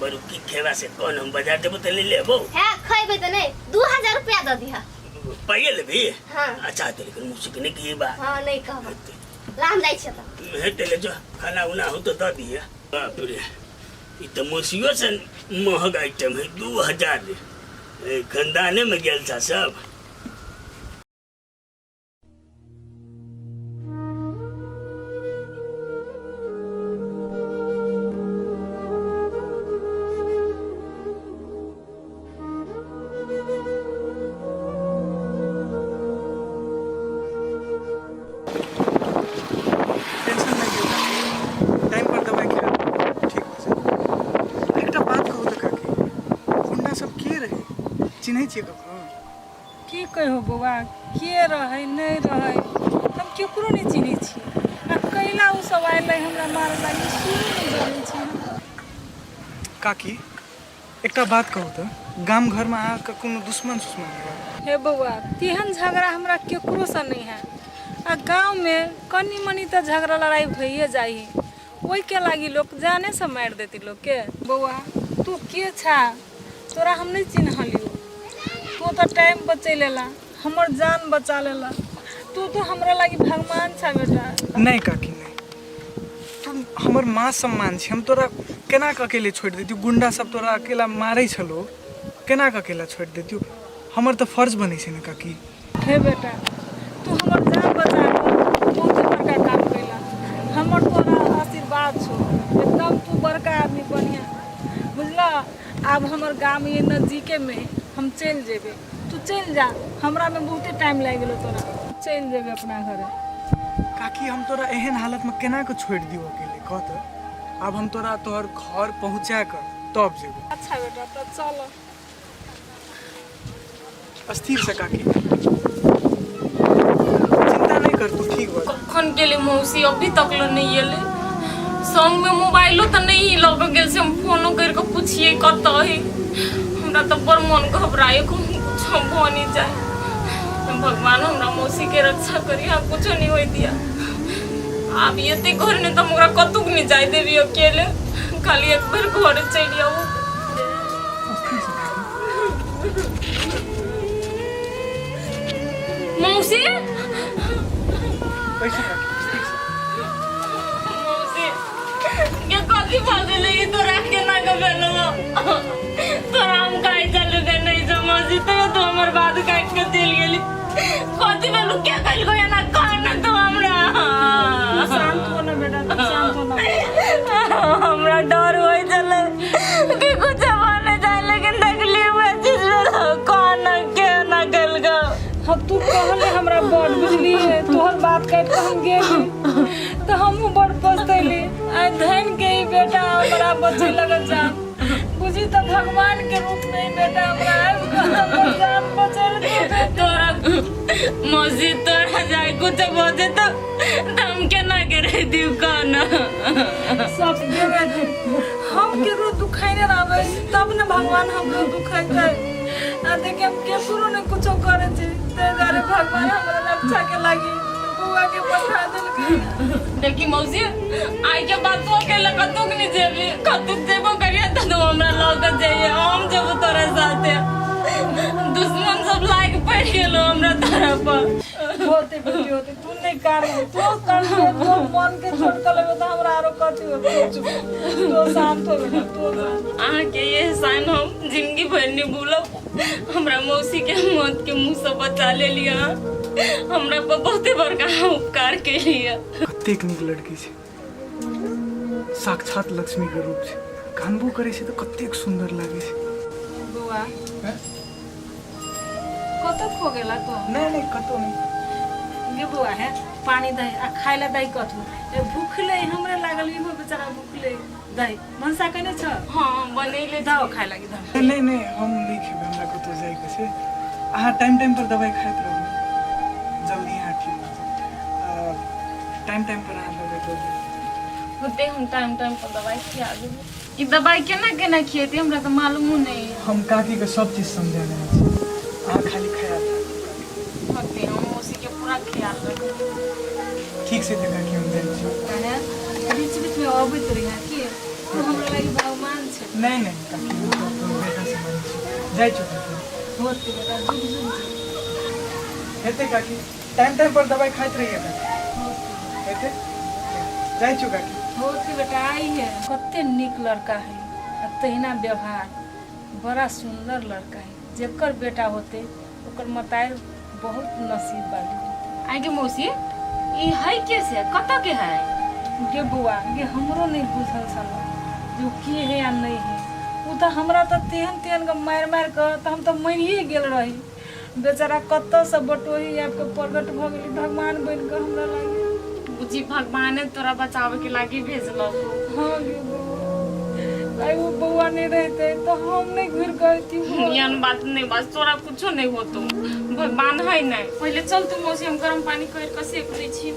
बरू की खेबा से कह, हम बाजार जेबो तऽ ले लेबो। है खैबै तऽ नहि, 2000 रुपया दऽ दिह। पाइए लेबही? हाँ। अच्छा तऽ लेकिन मौसी के नहि कहिए बा। हाँ नहीं कहब, ला हम जाइ छियै तऽ। हेतै ले जो, खाना उना हो तऽ दऽ दिहे। बाप रे, ई तऽ मौसियो से महग आइटम है, 2000 रे। ए, खानदाने में गेल था सब। टेंशन नहि लियौ काकी, टाइम पर दवाइ खायब ठीक भऽ जायत। एकटा बात कहू तऽ काकी, गुंडा सब के रहै, चिन्है छियै ककरो? की कहियो बौआ, के रहै नहि रहै हम केकरो नहि चिन्है छी, आ कैला ओ सब आयल रहै हमरा मारै लागी सेहो नहि जानै छी हम। काकी एकटा बात कहू तऽ, गाम घरमे अहाँके कोनो दुश्मन सुश्मन यऽ? हे बौआ, तेहन झगड़ा हमरा केकरोसँ नहि है, आ गाँवमे कनि मनि तऽ झगड़ा लड़ाइ भइए जाइ है, ओहिके लागी लोक जानेसँ मारि देतै लोकके। बौआ तू के छा, तोरा हम नहि चिन्हलियौ, तू तऽ टाइम पर चलि एला, हमर जान बचा लेला, तू तऽ हमरा लागी भगवान छा बेटा। नहि काकी नहि, तू हमर माँ सम्मान छी, हम तोरा केना कऽ अकेले छोड़ि दैतियौ? गुंडा सब तोरा अकेला मारै छलौ, केना कऽ अकेला छोड़ि दैतियौ? हमर तऽ फर्ज बनै छै ने काकी। हे बेटा, तू हमर जान बचा कऽ बहुते बड़का काम कैला, हमर तोरा आशीर्वाद छौ, एकदम तू बड़का आदमी बनिहा, बुझलह? आब हमर गाम ये नजदीके में है, हम चलि जेबै, तू चलि जा, हमरा में बहुते टाइम लागि गेलो तोरा, चलि जेबै अपना घरे। काकी हम तोरा एहन हालत में केना कऽ छोड़ि दियौ अकेले, कह तऽ? आब हम तोरा तोहर घर पहुँचा कऽ तब जेबै। अच्छा बेटा, तऽ चल। स्थिर से काकी, चिंता नहीं कर, तू ठीक हो जा। कखन कखन गेलै मौसी अभी तक ले नहीं एलै संग में मोबाइलो तऽ नहीं लऽ कऽ गेल से हम फोनो करि कऽ पुछियै कतऽ है हमरा तऽ बड़ मन घबराए कहूँ कुछो भऽ नहीं जाए भगवान हमरा मौसी के रक्षा करी आ कुछो नहीं होय दिया आब एते घर नहीं तऽ हम ओकरा कतुक नहीं जाय देबी अकेले खाली एक बेर घर चलि आउ मौसी पैसा काकी मौसी के कथी भऽ गेलै ई तोरा केना के भेलौ तोरा हम खाइ चलू के नहीं जो मौसी तैयो तू हमर बात काटि के चलि गेली कथी भेलौ के कहलको एना कह न तू हमरा शांत हो ना बेटा तू शांत हो ना हमरा डर होइ छलै कि कुछ बने जाए लेकिन देखली हुए चीज कौन के ना कहलको हम तू कहले हमरा बड़ बुझली तोहर बात काट के हम गेली तो हमहूँ बड़ पछतैली आइ धन के ही बेटा हमरा बचे लगल जान बुझी तो भगवान के रूप में ही बेटा हमरा आबि कऽ हमर जान बचेलकै बेटा। तोरा मौसी तोरा जाय कुछ बजे तो हम केना के रह दियो कहना सब देवे दे। हम केकरो दुखाइने रहबै तब ने भगवान हमरो दुखैतै आ देखे हम केकरो ने कुछो करे छी ताहि दुआरे भगवान हमरा रक्षा के लागी बौआ के पठा देलकै देखी मौसी आई के बाद तू अकेला कतुक नहीं जेबी कतुक जेबो करिए तो तू हमरा लऽ के जाइए हम जेबो तोरा साथे दुश्मन सब लाग पड़ गेलो हमरा तारा पर होते बेटी होते तू नहीं कर तू कर तू मन के छोड़ कर लेबे तो हमरा आरो कथी होते चुप तू शांत हो बेटा तू शांत। अहाँके ये एहसान हम जिंदगी भरि नहीं भूलब हमरा मौसी के मौत के मुंह से बचा लेलियै अहाँ हमरा पर बहुते बड़का अहाँ उपकार केलियै कतेक नीक लड़की छै साक्षात लक्ष्मीके रूप छै कानबो करै छै तऽ कतेक सुन्दर लागै छै बौआ हैं? कतऽ खो गेला तो नहि नहि कतहु नहि गे बौआ है पानी दही आ खाय ला दही कथू ए भूखले हमरे लागल इहो बेचारा भूखले दही मनसा केने छ हँ बनैले दहो खाय लागी दहो नहि नहि हम नहि खेबै हमरा कतहु जाइके छै अहाँ टाइम टाइम पर दवाइ खाइत रहू जल्दी अहाँ ठीक भऽ जायब टाइम टाइम पर अहाँ दवाइ दऽ देब होते हम टाइम टाइम पर दवाइ खिया देबै ई दवाइ केना केना खिएतै हमरा तऽ मालूमो नहि है हम काकीके सब चीज समझा देने छी अहाँ खाली ख्याल राखू होते हम मौसी के पूरा ख्याल रखबै ठीक छै तऽ काकी हम जाइ छी काहे बीच बीच में अबैत रही की तू हमरा लागी भगवान छै नहि नहि काकी हम तऽ अपन बेटा समान छी जाइ छी काकी होते बेटा जुग जुग जी हेतै काकी टाइम टाइम पर दवाइ खाइत रहिए काकी हेतै जाइ छी काकी होते बेटा आई है कते नीक लड़का है आ तहिना व्यवहार बड़ा सुंदर लड़का है जेकर बेटा होते ओकर मताई बहुत नसीब वाली होते। आइ गे मौसी ई है के से कतऽ के है गे बौआ गे हमरो नहीं बुझल छल जे ओ के है या नहीं है ओ तऽ हमरा तऽ तेहन तेहन के मारि मारि कऽ तऽ हम तऽ मरिए गेल रही बेचारा कतऽसँ बटोही आबि कऽ प्रकट भऽ गेली भगवान बनि कऽ हमरा लागी बुझी भगवाने तोरा बचावे के लागी भेजलक हाँ गे बौआ आइ ओ बौआ नहीं रहते तऽ हम नहीं घुरि कऽ अयती एहन बात नहीं बस तोरा कुछो नहीं होतो भगवान है नहीं पहले चल तू मौसी हम गरम पानी कर के सेक दै छी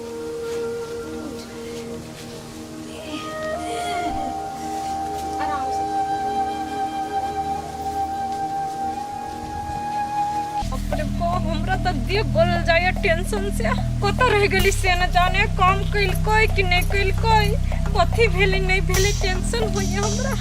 आराम से अपने को हमरा तऽ देह गलल जाइए टेंशन से कतऽ रहि गेली से न जाने काम केलकै कि नहि केलकै कथी भेलै नहि भेलै टेंशन होइए हमरा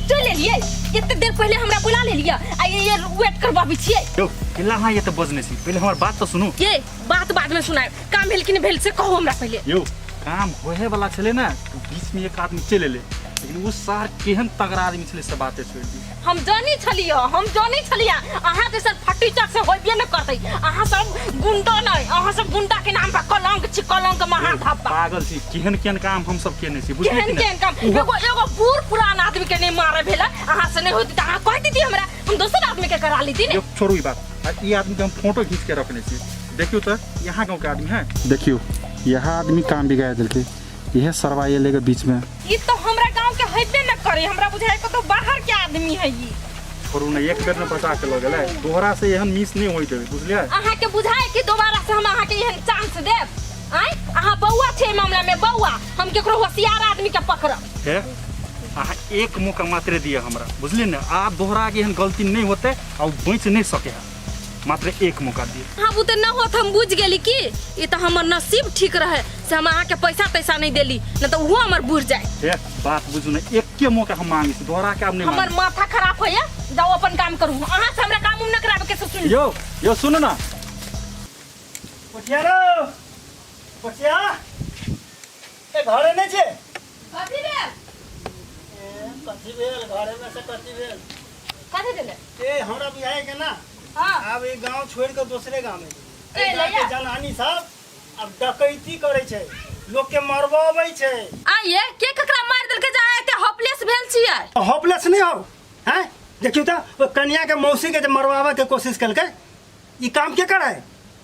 चलि एलियै एते देर पहिले हमरा बुला लेलियै आ ये वेट करबाबै छियै यौ केला अहाँ एते बजने छी पहिले हमर बात तऽ सुनू ये बात बाद में सुनाय काम भेल कि नहि भेल से कहू हमरा पहिले यौ काम होहे वाला छलै ने तऽ बीच में एक आदमी चलि एलै लेकिन ओ सार केहन तगड़ा आदमी छलै से बाते छोड़ि दी हम जानी छलियै हम जानी छलियै अहाँ जैसन फटीचर से होइबे न करतै अहाँ सब गुंडा नहि अहाँ सब गुंडा के नाम पर कलंक छी कलंक महाधब्बा पागल छी केहन केहन काम हम सब केने छी बुझलियै केहन कि केहन काम नहि एगो एगो बूढ़ पुरान आदमी के नहीं मारे भेल अहाँ से नहीं होती तऽ अहाँ कह दीदी हमरा हम दोसर आदमी के करा लीती ने यौ छोड़ू ई बात आ ई आदमी के हम फोटो घीच के रखने छी देखियौ तऽ यहाँ गाँव के आदमी है देखियौ यह आदमी काम बिगाड़ देलकै इहे सरवा एलै गे बीच में ई तो हमरा गांव के हेबे न करे हमरा बुझाय कतौ बाहर के आदमी है ई छोड़ू ने, एक बेर ने बचा के लऽ गेलै, दोहरा से एहन मिस नहि होय देबै, बुझलियै? अहाँके बुझाय कि दोबारा से हम अहाँके एहन चांस देब? आँय, अहाँ बौआ छै मामला में बौआ, हम केकरो होशियार आदमी के पकड़ब। हे, अहाँ एक मौका मात्र दिअ हमरा, बुझलियै ने? आब दोहरा के एहन गलती नहि होतै आ ओ बचि नहि सकै है, मात्र एक मौका दिअ। हाँ, वो तो न होत, हम बुझ गेली कि ई तो हमर नसीब ठीक रहे से हम अहाँके पैसा तैसा नहीं देली, न तो उहो हमर बुझ जाए। हे, बात बुझू ने, एके मौका हम मांगे छी, दोहरा के आब नहीं हमर मांगे। माथा खराब होइया, जाओ अपन काम करू, अहाँ से हमरा काम उम न कराबे के से सुन। यो यो सुन ना। पोठिया रो, पोठिया, ए घरे नहीं छे? कथी भेल? ए, कथी भेल? घरे में से कथी भेल? कथी भेलै? ए हमरा बियाह के ना, हाँ। आब ई गांव छोड़ के दूसरे गांव में। ए, गांव के लैया। जनानी सब अब डकैती करे छै, लोग के मरवाबै छै। आइए के ककरा मार देलकै जे अहाँ एते होपलेस भेल छियै? होपलेस नहीं हो हैं? देखियो त ओ कन्या के मौसी के जे मरवावे के कोशिश केलकै, ई काम के करे?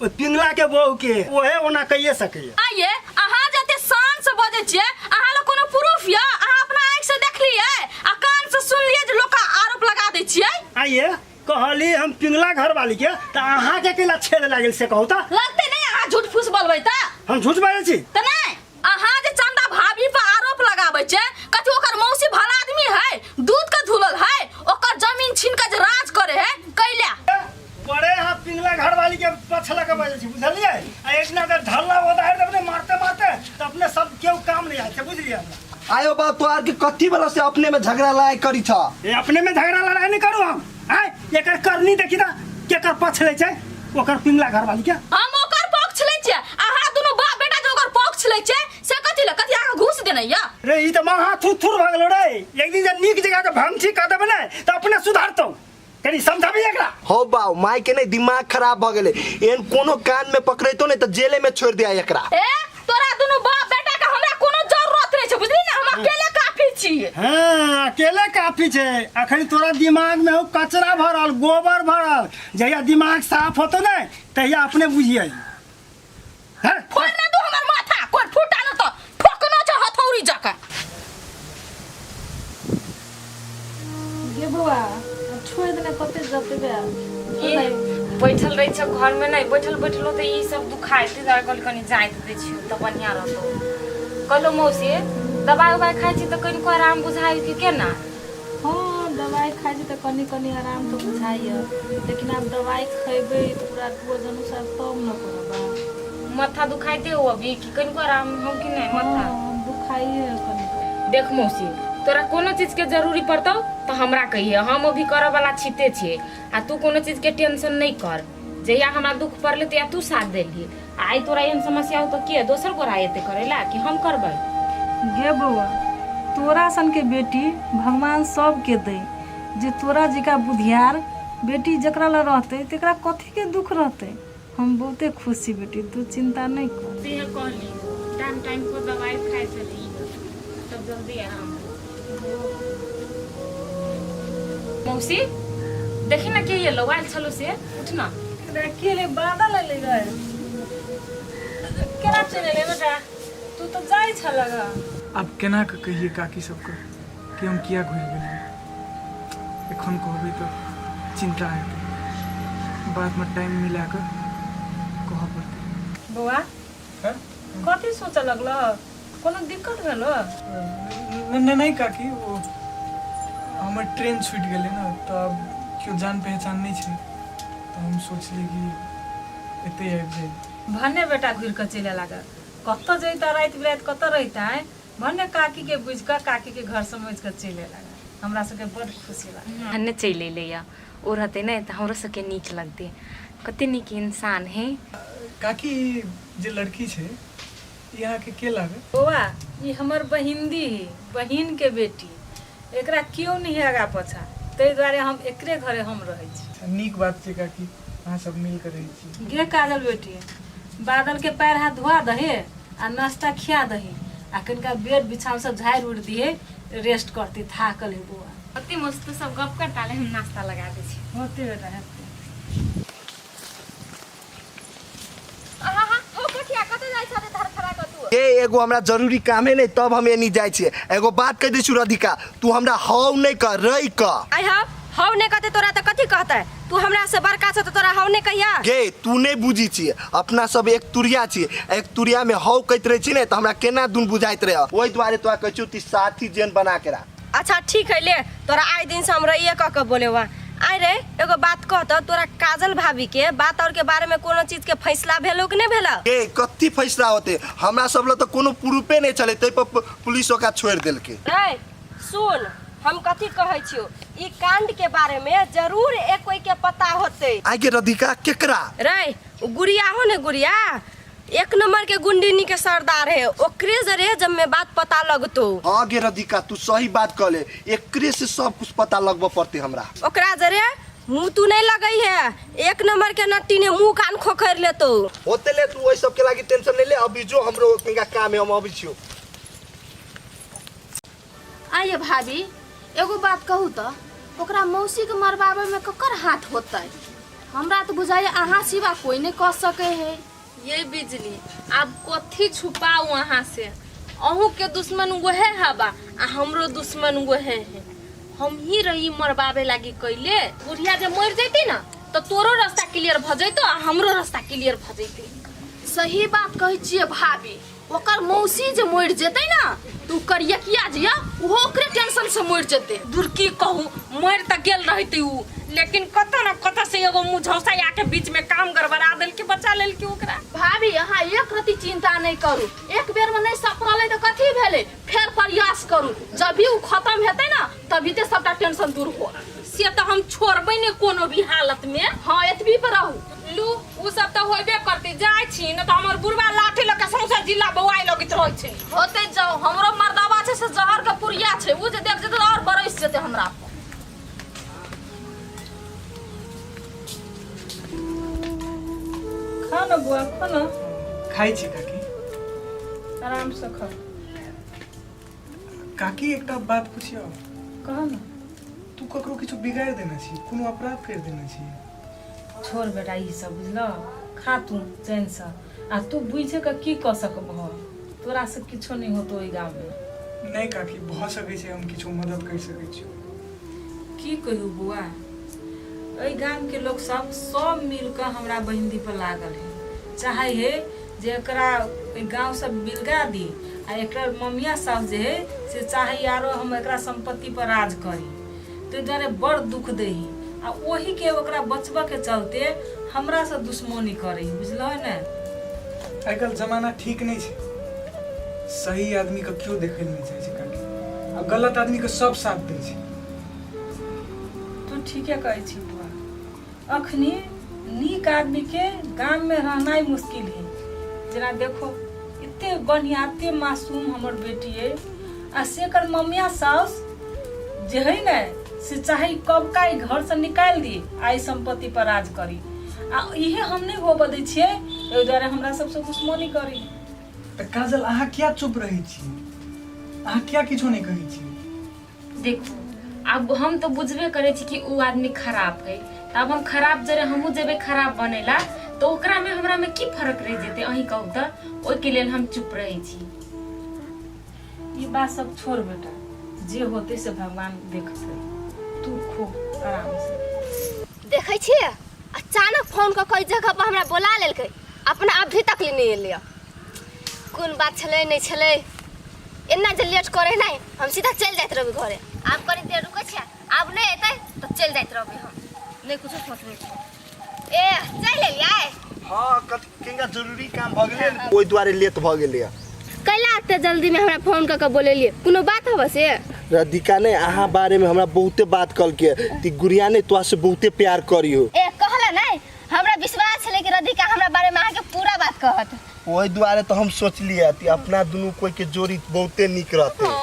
ओ पिंगला के बहू के, ओहे ओना कहिए सकैए। आइए अहाँ जते शान से बजै छियै, अहाँ लग कोनो प्रूफ यऽ? अहाँ अपना आँखि से देखलियै आ कान से सुनलियै जे लोक आरोप लगा दै छियै? आइए कहली हम पिंगला घर वाली के, त अहाँ के केला छेद लागल से कहू त? लगते नहीं अहाँ झूठ फूस बोलबै त? हम झूठ बाजै छी? त नहीं, अहाँ जे चंदा भाभी पर आरोप लगाबै छै, कथी ओकर मौसी भला आदमी है, दूध के धुलल है, ओकर जमीन छीन के जे राज करे है, कैला? बड़े अहाँ पिंगला घर वाली के पक्ष लगा के बाजै छी, बुझलियै? आ एक दिना अगर ढल्ला उधारि देबै ने मारते मारते, त अपने सब केओ काम नहीं आय छै, बुझलियै हमरा? आयो बाप, तोहार के कथी वाला से अपने में झगड़ा लड़ाई करी छ? ए अपने में झगड़ा लड़ाई नहीं करू हम। आय एकर करनी देखी त केकर पक्ष लै छै, ओकर पिंगला घर वाली के। हम ओकर पक्ष लै छियै, अहाँ दुनू बाप बेटा जे ओकर पक्ष लै छियै से कथी ले? कथी अहाँ घूस देने या? रे ई त महा थुर थुर भऽ गेलो रे, एक दिन जे नीक जगह के भंगठी कऽ देबै ने त अपने सुधारतौ, कनी समझाबी एकरा। हो बाऊ, माय के नहीं दिमाग खराब भ गेलै, एहन कोनो कान में पकड़ैतो नहीं त जेले में छोड़ दिया एकरा। ए तोरा दुनू बाप बेटा के हमरा कोनो जरूरत नहीं छै, बुझली ना? हम अकेले काफी छी। हाँ, अकेले काफी छै। अखन तोरा दिमाग में हो कचरा भरल, गोबर भरल, जहिया दिमाग साफ होतो ने तहिया अपने बुझियै। हैं? फोड़ ना दू हमर माथा, कोई फूटा न त ठोकनो छै हथौड़ी जकाँ। गे बौआ, आब छोड़ि देने कते जतबे आब। ई बैठल रहै छै घरमे, नहि बैठल बैठलो तऽ ई सब दुखाइ, ताहि दुआरे कहली कनि जाइत दै छियौ तऽ बढ़िआँ रहतौ। कहलहुँ मौसी, दबाइ उबाइ खाइ छी तऽ कनिको आराम बुझाइ कि केना? हँ, दवाइ खाइ छी तऽ कनि कनि आराम तऽ बुझाइए, लेकिन आब दवाइ खयबै तऽ पूरा डोज अनुसार तब ने करब। माथा दुखाइते हो अभी कि कनिको आराम हो कि नहि माथा? हँ, दुखाइए कनि। देख मौसी, तोरा कोनो चीजके जरूरी पड़तौ तऽ हमरा कहिए, हम अभी करऽवला छिते छियै, आ तू कोनो चीजके टेंशन नहि कर। जहिया हमरा दुख पड़लै तहिया तू साथ देलही, आ आइ तोरा एहन समस्या हो तऽ के दोसर गोरा एतै करै ला कि हम करबै? गे बौआ, तोरा सनके बेटी भगवान सबके दै, जे तोरा जिका बुधियार बेटी जकरा लग रहतै तकरा कथीके दुख रहतै। हम बहुते खुश छी बेटी, तू चिंता नहि कर। से कहली, टाइम टाइम पर दवाई खाइ छली तब जल्दी आराम हो। मौसी देखी ना के एलो, आयल छलो से उठ ना। के ले बादल एलै गे, केना चलि एलै बेटा? तू तऽ जाइ छलह ग। आब केना कऽ कहियै काकी सबके कि हम किया घुरि गेलियै? एखन कहबै तऽ चिन्ता हेतै, बादमे टाइम मिला कऽ कहऽ पड़तै। बौआ, कथी सोचऽ लगलह? कोनो दिक्कत भेलो? नहि नहि काकी, ओ हमर ट्रेन छूटि गेलै ने, तऽ आब केओ जान पहचान नहि छै, तऽ हम सोचलियै कि एतै आबि जाइ। भने बेटा घुरि कऽ चलि एला ग, कतऽ जैता राति बिराति कतऽ रहिता? भने काकीके बुझि कऽ काकीके घर समझि कऽ चलि एला ग, हमरा सबके बड्ड खुशी लागल। भने चलि एलैया, ओ रहतै ने तऽ हमरो सबके नीक लगतै, कते नीक इंसान है। काकी, ई जे लड़की छै ई अहाँके के लागत? बौआ, ई हमर बहिनदी ही, बहिनके बेटी, एकरा केओ नहि है आगा पाछा, ताहि दुआरे हम एकरे घरे हम रहै छी। अच्छा, नीक बात छै काकी, अहाँ सब मिल कऽ रहै छी। गे काजल बेटी, बादलके पैर हाथ धोआ दही आ नाश्ता खिया दही आ कनिका बेड बिछाउन सब झाड़ि उड़ि दिहे, रेस्ट करती, थाकल है बौआ। ओते मस्त सब गप करता ले, हम नाश्ता लगा दै छी। होते बेटा, हेतै। ए एगो हमरा जरूरी कामे नहीं तब हम एनी जाइ छियै। एगो बात कह दै छी राधिका, तू हमरा हौ नहीं कर रही कर। आई हा, हौ नहि कहतै तोरा तऽ कथी कहतै तू हमरा से बड़का छ तऽ तोरा हौ नहि कहिया गे तू नहि बुझी छियै अपना सब एक तुरिया छियै एक तुरिया में हौ कहैत रहै छी ने तऽ हमरा केना दुन बुझाइत रहै ओहि दुआरे तोरा कहै छियौ ती साथी जेहन बना के राख अच्छा ठीक है ले तोरा आइ दिन से हम रहिए कह के बोले वहाँ आइ रे एगो बात कह तऽ तोरा काजल भाभी के बात और के बारे में कोनो चीज के फैसला भेलो कि नहि भेलो गे कथी फैसला होते हमरा सब लग तऽ कोनो प्रूफे नहि छलै ताहि पर पुलिस ओकरा छोड़ि देलकै रे सुन हम कथी कहै छियो ई कांड के बारे में जरूर एक कोई के पता होते आइ गे राधिका केकरा रे उ गुड़िया हो ने गुड़िया एक नंबर के गुंडीनी के सरदार है ओकरे जरे जब में बात पता लगतो हाँ गे राधिका तू सही बात कहले एकरे से सब कुछ पता लगबऽ पड़ते हमरा ओकरा जरे मुंह तू नहीं लगई है एक नंबर के नट्टी ने मुंह कान खोखर लेतो होते ले तू ओहि सबके लागी टेंशन नहीं ले अभी जो हमरो कनिका काम है हम अबै छियो आइए भाभी एगो बात कहू तऽ ओकरा मौसीके मरबाबैमे ककर हाथ होतै हमरा तऽ बुझाइए अहाँ सिवा कोई नहि कऽ सकै है ये बिजली आब कथी छुपाऊ अहाँ से अहूँ के दुश्मन वहे हवा आ हमरो दुश्मन वहे है हम ही रही मरबाबे लागी कैले बुढ़िया जे मर जैती ना तो तोरो रास्ता क्लियर भ जैतो आ हमरो रास्ता क्लियर भ जैती सही बात कहै छियै भाभी ओकर मौसी जे मरि जेतै ने तऽ ओ करियकिया जे यऽ ओहो ओकरे टेंशन से मरि जेतै दूर की कहू मरि तऽ गेल रहतै ओ लेकिन कतऽ ने कतऽ से एगो मुझौसा आके बीच में काम गड़बड़ा देलकै बचा लेलकै ओकरा भाभी अहाँ एक रति चिंता नहि करू एक बेर में नहि सपरलै तऽ कथी भेलै फेर प्रयास करू जब भी ओ खत्म हेतै ने तभी ते सबटा टेंशन दूर हो से तऽ हम छोड़बै नहि कोनो भी हालत में हाँ एतबी पर रहू लू उ सब तऽ होबे करतै जाइ छी न तऽ हमर बुढ़वा लाठी लऽ के सौंसे जिला बौआइ लगैत रहै छै होते जाओ हमरो मर्दाबा छै से जहर के पुरिया छै उ जे देख जेतै तऽ और बरसि जेतै हमरा पर खा न बुआ खा न खाइ छी काकी आराम से खा काकी एकटा बात पुछियौ कह न तू ककरो किछु बिगाड़ि देने छी कोनो अपराध करि देने छी छोड़ बेटा ई सब बुझल खा तू चैनसँ आ तू बुझे कऽ की कऽ सकबह तोरा से किछो नहि होतो ओहि गाममे नहि काकी भऽ सकै छै हम किछु मदद करि सकै छी की कहू बौआ एहि गामके लोक सब सब मिल कऽ हमरा बहिनदी पर लागल है चाहे है जे एकरा एहि गाँवसँ बिलगा दी आ एकर ममिया साउस जे है से चाहे आरो हम एकरा सम्पत्ति पर राज करी ताहि दुआरे बड़ दुख दै है आ ओहीके ओकरा बचबऽके चलते हमरासँ दुश्मनी करै है बुझलहो ने आइ काल्हि जमाना ठीक नहि छै सही आदमीके केओ देखै लए नहि चाहै छै काकी आ गलत आदमीके सब साथ दै छै तू ठीके कहै छी बुआ अखनी नीक आदमीके गाममे रहनाइ मुश्किल है जेना देखो एते बढ़िया एते मासूम हमर बेटी अइ आ से एकर ममिया साउस जे है ने से चाहे कब का ई घर से निकालि दी आ ई संपत्ति पर राज करी आ इहे हम नहि होबऽ दै छियै ओहि दुआरे हमरा सबसँ दुश्मनी करी तऽ काजल अहाँ किया चुप रहै छी अहाँ किया किछो नहि कहै छी देखू आब हम तऽ बुझबे करै छी कि ओ आदमी खराब है तऽ आब हम खराब जरे हमहूँ जेबै खराब बनेला तऽ ओकरामे हमरामे की फर्क रहि जेतै अहीं कहू तऽ ओहिके लेल हम चुप रहै छी ई बात सब छोड़ बेटा जे होते से भगवान देखते तू खो आराम से देखै छियै अचानक फोन कऽ कऽ जगह पर हमरा बोला लेलकै अपना अभी तक ले नहि एलै कोन बात छलै नहि छलै एना जे लेट करे नहि हम सीधा चलि जाइत रहबै घरे आब कनी देर रुकै छियै आब नहि एतै तऽ चलि जाइत रहबै हम नहि कुछो सोचबै छियै ए चलि एलियै हाँ कथी केंगा जरूरी काम भऽ गेलै ने, ओहि दुआरे लेट भऽ गेलै कैला एते जल्दी में हमरा फोन कऽ के बोलेलियै कोनो बात हबे से राधिका ने अहाँ बारे में हमरा बहुते बात कहलकै ती गुड़िया ने तोरा से बहुते प्यार करी हो ए कहला नहीं हमरा विश्वास छलै कि राधिका हमरा बारे में अहाँके पूरा बात कहत ओहि दुआरे तऽ हम सोचलियै कि अपना दुनू कोई के जोड़ी बहुते नीक रहते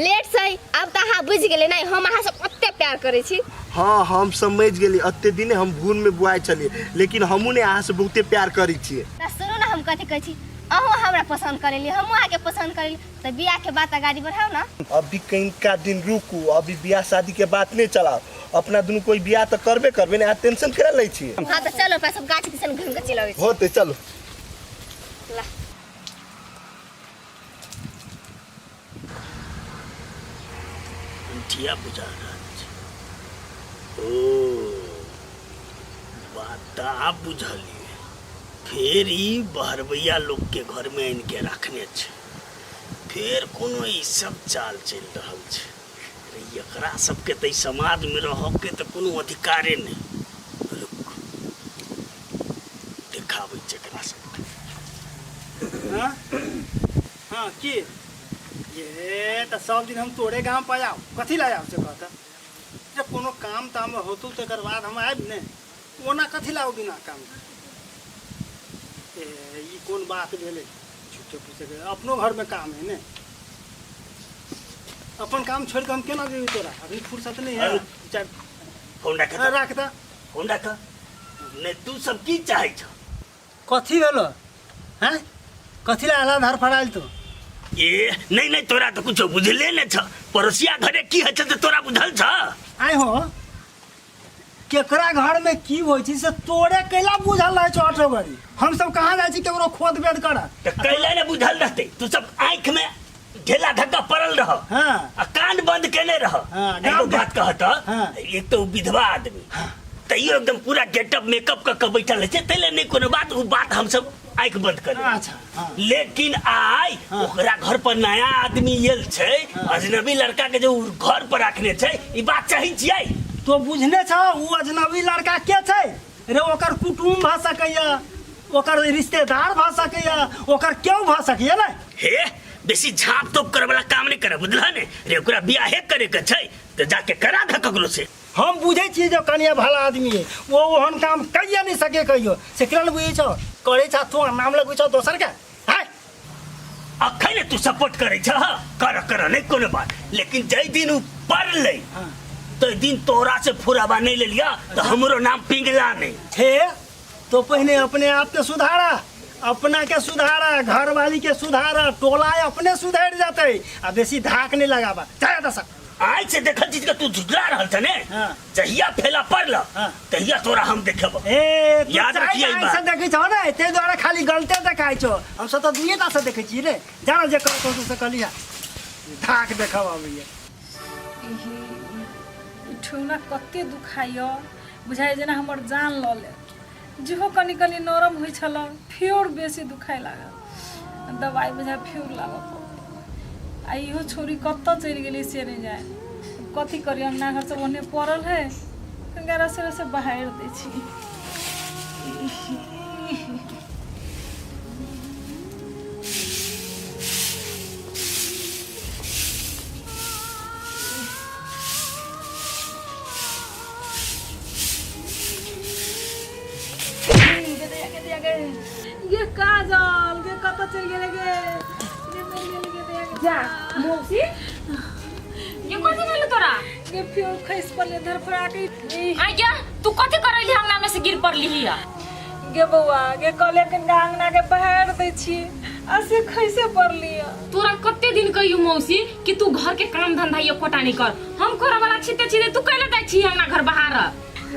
लेट सही अब तऽ अहाँ बुझि गेलै नहीं हम अहाँ से ओते प्यार करै छी हाँ हम समझ गेली एते दिन हम भूल में बुआइ छलियै लेकिन हमहूँ ने अहाँ से बहुते प्यार करै छियै तऽ सुनू ने हम कथी कहै छी अहूँ हमरा पसन्द करेली हमहूँ अहाँके पसन्द करेली तऽ बियाह के बात अगाडि बढ़ाउ ने अभी कनिका दिन रुकू अभी बियाह शादी के बात नहीं चलाओ अपना दुनू कोई बियाह तऽ करबे करबे ने अहाँ टेंशन केना लै छियै हाँ तऽ चलो अपना सब गाछ दिसन घूम के चलि अबै छी होते चलू ला अंठिया बुझा रहल छै ओ बात तऽ आब बुझलियै। फेर ई बहरबैया लोकके घरमे आनिके राखने छै। फेर कोनो ई सब चाल चलि रहल छै। अरे एकरा सबके तऽ ई समाजमे रहऽके तऽ कोनो अधिकारे नहि। रुक, देखाबै छै एकरा सबके। हाँ हाँ की ये तऽ सब दिन हम तोरे गाम पर आउ कथी लए आउ से कहता जब कोनो काम ताम होतौ तकर बाद हम आबि ने ओना कथी लाउ बिना काम ए ई कोन बात भेलै झूठे फूसे के अपनो घरमे काम है ने अपन काम छोड़ि कऽ हम केना जेबै तोरा अभी फुर्सत नहीं है चार फोन राख हाँ, राख तऽ फोन राख नहि तू सब की चाहै छ कथी भेलो हैं कथी ला आला धर फड़ायल तू ए नहीं नहीं तोरा तो कुछो बुझले ने छ पड़ोसिया घरे की होइ छ से तोरा बुझल छ आइ हो केकरा घर में की होइ छै से तोरे कैला बुझल रहै छौ आठो घड़ी हम सब कहाँ जाइ छी केकरो खोद बेद करऽ तऽ कैला ने बुझल रहतै तू सब आँखि में ढेला धक्का पड़ल रह हाँ आ कान बंद केने रह हाँ, एगो गाम बात कहत हाँ। एक तो उ विधवा आदमी तैयो एकदम पूरा गेटअप मेकअप क के बैठल रहै छै तै ले नहि कोनो बात उ बात हमसब आँखि बंद कर अच्छा हाँ लेकिन आइ हाँ। ओकरा घर पर नया आदमी आयल छै अजनबी लड़का के जो उ घर पर रखने छै ई बात चाही छियै तो बुझने छ उ अजनबी लड़का के छै रे ओकर कुटुम्ब भऽ सकैया ओकर रिश्तेदार भऽ सकैया ओकर केओ भऽ सकैया ने हे बेसी झाँप तोप करे वाला काम नहीं करे बुझला ने रे ओकरा बियाहे करे के छै तऽ जाके करा दे ककरो से हम बुझै छियै जे कनिया भला आदमी है ओ ओहन काम कहिए नहीं सके कहियो से केना ने बुझै छौ करै छा तू नाम लगबै छौ दोसर के हैं अखन तू सपोर्ट करे छह कर कर नहीं कोनो बात लेकिन जै दिन उ पड़लै हाँ। तो दिन तोरा से फुराबा नहीं ले लिया तो हमरो नाम पिंगला नहीं हे तो पहले अपने आप के सुधारा अपना के सुधारा घर वाली के सुधारा टोला अपने सुधर जाते आ बेसी धाक नहीं लगाबा जाय दसा आइ से देखल चीज के तू झुठला रहल छ ने हाँ। जहिया फेला पड़ल हाँ। तहिया तोरा हम देखब ए तू याद चारि रखिए ई टा बात। से देखै छौ ने ताहि दुआरे खाली गलते देखाइ छौ हम सब तऽ दुइए टा से देखै छी रे जाना जे कर तो से कहलिया धाक देखब अबैया ई ठेहुना कते दुखाइए बुझाइ जेना हमर जान लऽ लेत जेहो कनि कनि नरम होइ छल फेर बेसी दुखाइ लागल दबाइ बुझाइ फेर लागऽ पड़तै आ इहो छौड़ी कतऽ चलि गेलै से नहि जाय कथी करी अंगना घर सब ओहने पड़ल है कनिका रसे रसे बहारि दै छी। गे काजल गे कतऽ चलि गेलै गे गे मरि गेलै गे दया गे। जा मौसी ये कथी भेल तोरा गे फेर खसि पड़लै धरफड़ा के आ गे तू कथी करैली अंगना में से गिर पड़ली हिया गे बौआ गे कहलियै कनिका अंगना के बहारि दै छी आ से खैसे पड़ली तोरा कते दिन कहियो मौसी कि तू घर के काम धंधा एकोटा नहीं कर हम करे वाला छिते छिते तू कैले जाइ छी अंगना घर बहार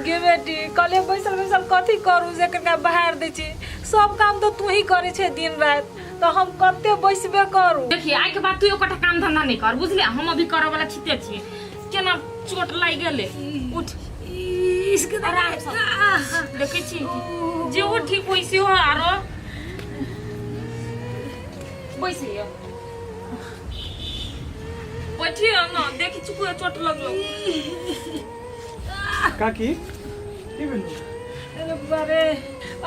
गे बेटी कहलियै बैसल बैसल कथी करू जे कनिका बहारि दै छी सब काम तऽ तू ही करै छै दिन राति तऽ हम कते बैसबे करू देखिए आइ के बाद तू एकोटा काम धंधा नहीं कर बुझले हम अभी करे वाला छिते छिए केना चोट लागि गेलै उठ आराम से देखै छी जेहो ठीक होइ सेहो आरो बैसियो बैठियो न देखी चुकू चोट लगलो काकी की भेलो अरे बारे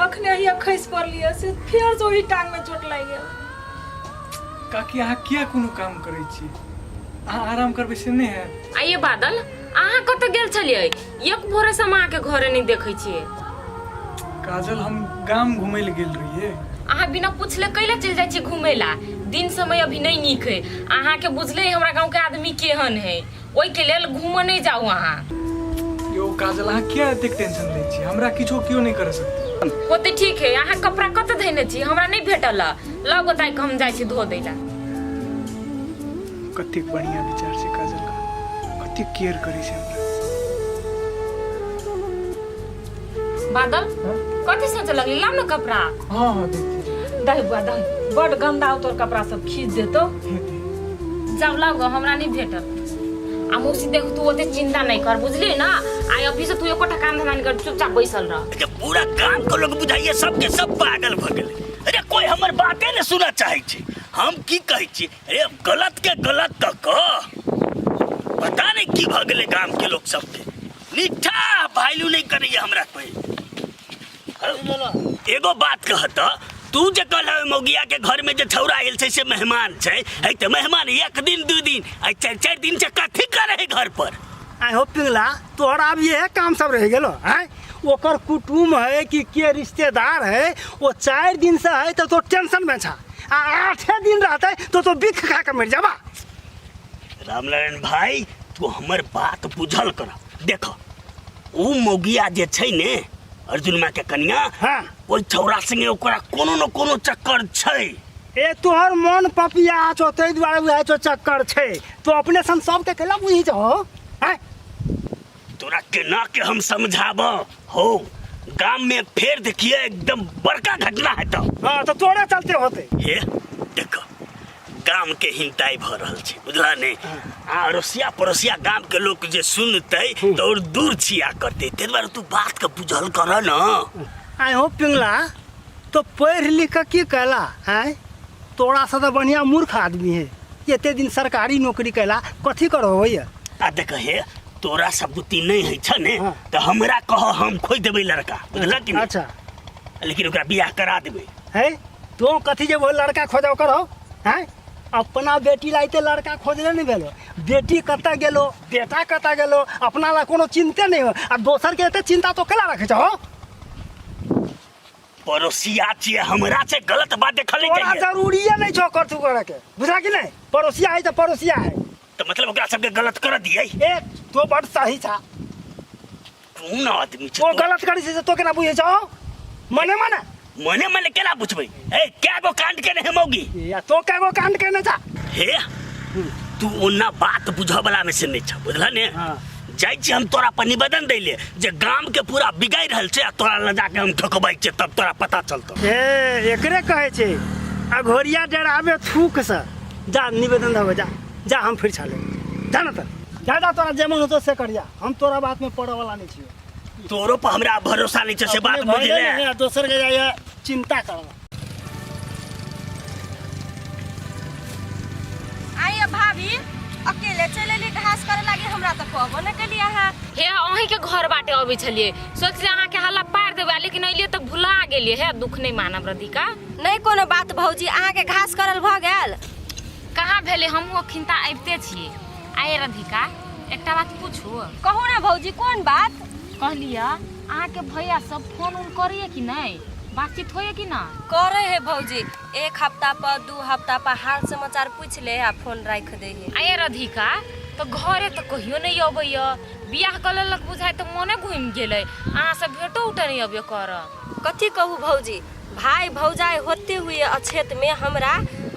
अखने ही खसि पड़लियै से फेर से ओही टांग में चोट लागि गेल काकी अहाँ किया कोनो काम करै छी अहाँ आराम करबै से नहि हैत आइए बादल अहाँ कतऽ गेल छलियै एक भोरे से हम अहाँके घरे नहि देखै छियै काजल हम गाम घुमै लए गेल रहियै अहाँ बिना पूछले कैला चलि जाइ छियै घुमै ला दिन समय अभी नहि नीक है अहाँके बुझले है हमरा गाँवके आदमी केहन है ओहिके लेल घूमऽ नहि जाउ अहाँ यौ काजल अहाँ किया एतेक टेंशन लै छी हमरा किछो केओ नहि कर सकतै होते ठीक है अहाँ कपड़ा कतऽ धैने छी हमरा नहि भेटल लऽ गोताइ के हम जाइ छी धो दै ला कतेक बढ़िया विचार छै काजल का कतेक केयर करै छै हमरा बादल कथी सोचे लगली लाउ ने कपड़ा हाँ हाँ देखिए दही बुआ दही बड गंदा हो तोर कपड़ा सब खींच देतो जाउ लाउ गऽ हमरा नहि भेटल आ मौसी देख तू ओते चिंता नहीं कर बुझली ना आइ अभी से तू एकोटा काम धंधा नहीं कर चुपचाप बैसल रह अच्छा पूरा गाम के लोग बुझाइए सबके सब पागल भ गेलै अरे कोई हमर बाते ने सुनऽ चाहै छै हम की कहै छी अरे गलत के गलत तऽ कह पता नहीं की भ गेलै गाम के लोग सबके निठा वैल्यू नहीं करैया हमरा कोई एगो बात कहत तू जे कहल मौगिया के घर में जे छौरा आयल छै से मेहमान छै है तऽ मेहमान एक दिन दू दिन आ चारि चारि दिन से कथी करे है घर पर आइ हो पिंगला तोहरा अब यह काम सब रह गेलो हैं ओकर कुटुम है कि के रिश्तेदार है वो 4 दिन से है तो टेंशन में छा आ 8 दिन रहते तो बिख खा के मर जाबा। रामनारायण भाई तू हमर बात बुझल कर देख उ मौगिया जे छै ने अर्जुन माँ के कनिया हाँ ओहि छौरा संगे ओकरा कोनो न कोनो चक्कर छै। ए तोहर मन पपिया छौ ताहि दुआरे बुझाइ छौ चक्कर छै तो अपने सन सबके केला बुझी छौ हैं। तोरा केना के हम समझाब हो गाम में फेर देखिए एकदम बड़का घटना है तो। हाँ तो तोरे चलते होते। हे देख गाम के हिंताई भ रहल छै बुझला ने आ अड़ोसिया पड़ोसिया गाम के लोग जे सुनते तो और दूर छिया करते ताहि दुआरे तू बात के बुझल कर न। आइ हो पिंगला तो पढ़ लिख के की कैला हैं तोरा से तो बढ़िया मूर्ख आदमी है एते दिन सरकारी नौकरी कैला कथी करो होइए। आ देख हे तोरा सब बुद्धि नहीं है छ ने हाँ। तो हमरा कह हम खोज देबै लड़का बुझला कि नहीं? अच्छा लेकिन ओकरा बियाह करा देबै। है तो कथी जे वो लड़का खोजो करो हैं अपना बेटी लाइते लड़का खोजले नहीं भेलो बेटी कतऽ गेलो बेटा कतऽ गेलो अपना ला कोनो चिंते नहीं हो आ दोसर के एते चिंता तो केला रखे छहो। पड़ोसिया छियै हमरा से गलत बात देखल नहीं तोरा जाइए। जरूरीए नहीं छौ कर तू करे के बुझला कि नहीं पड़ोसिया है तो पड़ोसिया है तो मतलब ओकरा सबके गलत कर दियै। ए तो बड़ सही छा कोन आदमी छै ओ तू? गलत करै छै से तो केना बुझै छौ मने मने मने मने केना बुझबै ए क्या गो कांड केने हे मौगी या तो क्या गो कांड केने छा। हे तू ओना बात बुझऽ वाला में से नहीं छ बुझला ने। हाँ। जाइ छी हम तोरा पर निवेदन दै ले जे गाम के पूरा बिगाड़ि रहल छै आ तोरा लऽ जाके हम ठोकबै छियै तब तोरा पता चलतौ। ए एकरे कहै छै अघोरिया डराबे थूक से जा निवेदन देबै जा जा हम फिर छाले जा न त जा जा तोरा जे मन होतो से करिया हम तोरा बात में पड़े वाला नहीं छियो। तोरो पर हमरा भरोसा नहीं छै से बात अपने बुझले। भइले नहीं, दोसर के जाइए चिंता करब। आइए भाभी अकेले चलि एली घास करे लागी हमरा तऽ कहबो नहि केली अहाँ। हे अहीं के घर बाटे अबै छलियै सोचलियै अहाँके हल्ला पारि देबै लेकिन अलियै तऽ भुला गेलियै। हे दुख नहि मानब राधिका। नहि कोनो बात भौजी अहाँके घास करल भऽ गेल? कहाँ भेलै हमहूँ अखिन तऽ आबिते छियै। आइ राधिका एकटा बात पूछू? कहू ने भौजी कोन बात? कहलियै अहाँके भैया सब फोन उन करैए कि नहि बातचीत होइए कि ना? करे है भौजी 1 हफ्ता पर 2 हफ्ता पर हाल समाचार पूछ ले आ फोन राखि दे है। आये राधिका तो घरे तो कहियो नहीं अबैया बियाह कऽ लेलक बुझाइ तऽ मने घुमि गेलै अहाँ सब भेटो उठो नहीं अबे कर। कथी कहू भौजी भाई भौजाई होते हुए अछेत में हमरा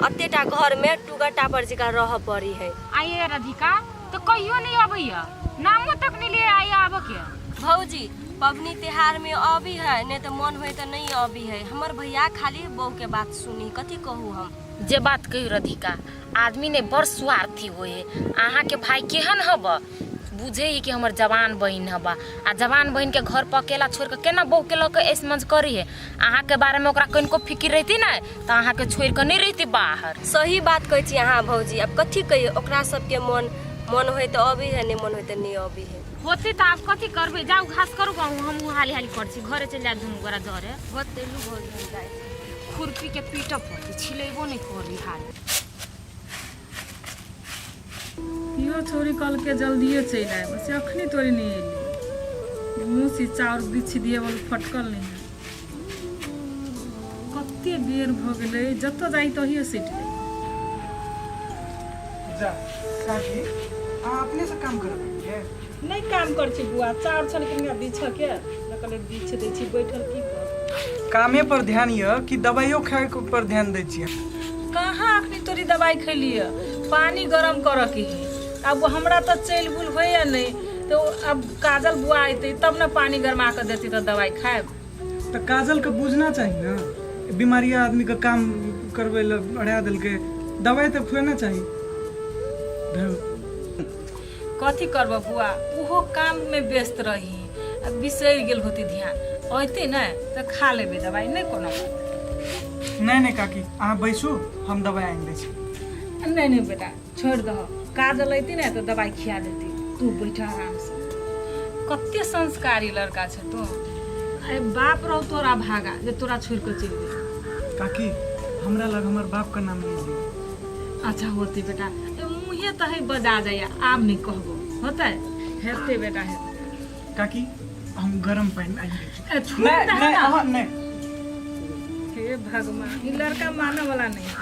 अतेटा घर में टुगर टापर जकाँ रह पड़ी है। आये राधिका तो कहियो नहीं अबैया नामो तक नहीं ले आये आबऽ के। भौजी पबनी त्योहार में अबी है नहीं तो मन होय तो नहीं अबी है हमर भैया खाली बहू के बात सुनी कथी कहू हम। जे बात कही राधिका आदमी ने बड़ स्वार्थी होए है अहाँ के भाई केहन हब बुझे ही कि हमर जवान बहिन हब आ जवान बहिन के घर पर अकेला छोड़ के केना बहू के लऽ के ऐस मंज करी है अहाँ के बारे में ओकरा कनिको फिक्र रहती ना तो अहाँ के छोड़ के नहीं रहती बाहर। सही बात कहै छी अहाँ भौजी अब कथी कहियै ओकरा सबके मन मन होय तो अबी है नहीं मन होय तो नहीं अबी है। होते तो आब कथी करबै जाउ घास करू हमहूँ हाली हाली करै छी घरे चलि जायब दुनू गोरा जरे। होते लू भौजी हम जाइ छी। खुरपी के पीटऽ पड़तै छिलेबो नहि करी हाल। इहो छौड़ी कहलकै जल्दिए चलि आयब से अखनी तोरी नहि एलै मुँह से चाउर बिछि दिए बोल फटकल नहि है कते बेर भऽ गेलै जतऽ जाइ तहिए सटि जाइ। जा काकी अहाँ अपने से काम करब नहीं काम कर छी बुआ चाउर छल कि बिछऽ के कहलियै बिछ दै छी बैठल की कर। कामे पर ध्यान यऽ कि दवाइयो खाय पर ध्यान दै छियै? कहाँ अखनी तोरी दवाई खैलियै पानी गरम करऽ के है अब हमरा तऽ चलि बुल होइए नहीं तो अब काजल बुआ अयतै तब ने पानी गरमा कऽ देतै तऽ दवाई खायब। तऽ काजल के बुझना चाही ने बीमारिया आदमी के काम करबै लए अड़ा देलकै दवाई तऽ खुएना चाही। कथी करबऽ बुआ ओहो काममे व्यस्त रही आ बिसरि गेल होती ध्यान अयतै ने तऽ खा लेबै दबाइ नहि कोनो बात। नहि नहि काकी अहाँ बैसू हम दबाइ आनि दै छी नहि नहि बेटा छोड़ि दह काजल अयती ने तऽ दबाइ खिया देती तू बैठ आरामसँ कते संस्कारी लड़का छै तू अरे बाप रहो तोरा भागा जे तोरा छोड़ि कऽ चलि गेल काकी हमरा लग हमर बापके नाम नहि लिअ अच्छा होते बेटा ए, मुँहे तऽ है बजा जाइए आब नहि कहबो होतै हेतै बेटा हेतै काकी हम गरम पानि आनि दै छी ए, छोड़ि नहि दह नहि ना। अहाँ नहि हे भगवान ई लड़का मानऽ वाला नहीं है।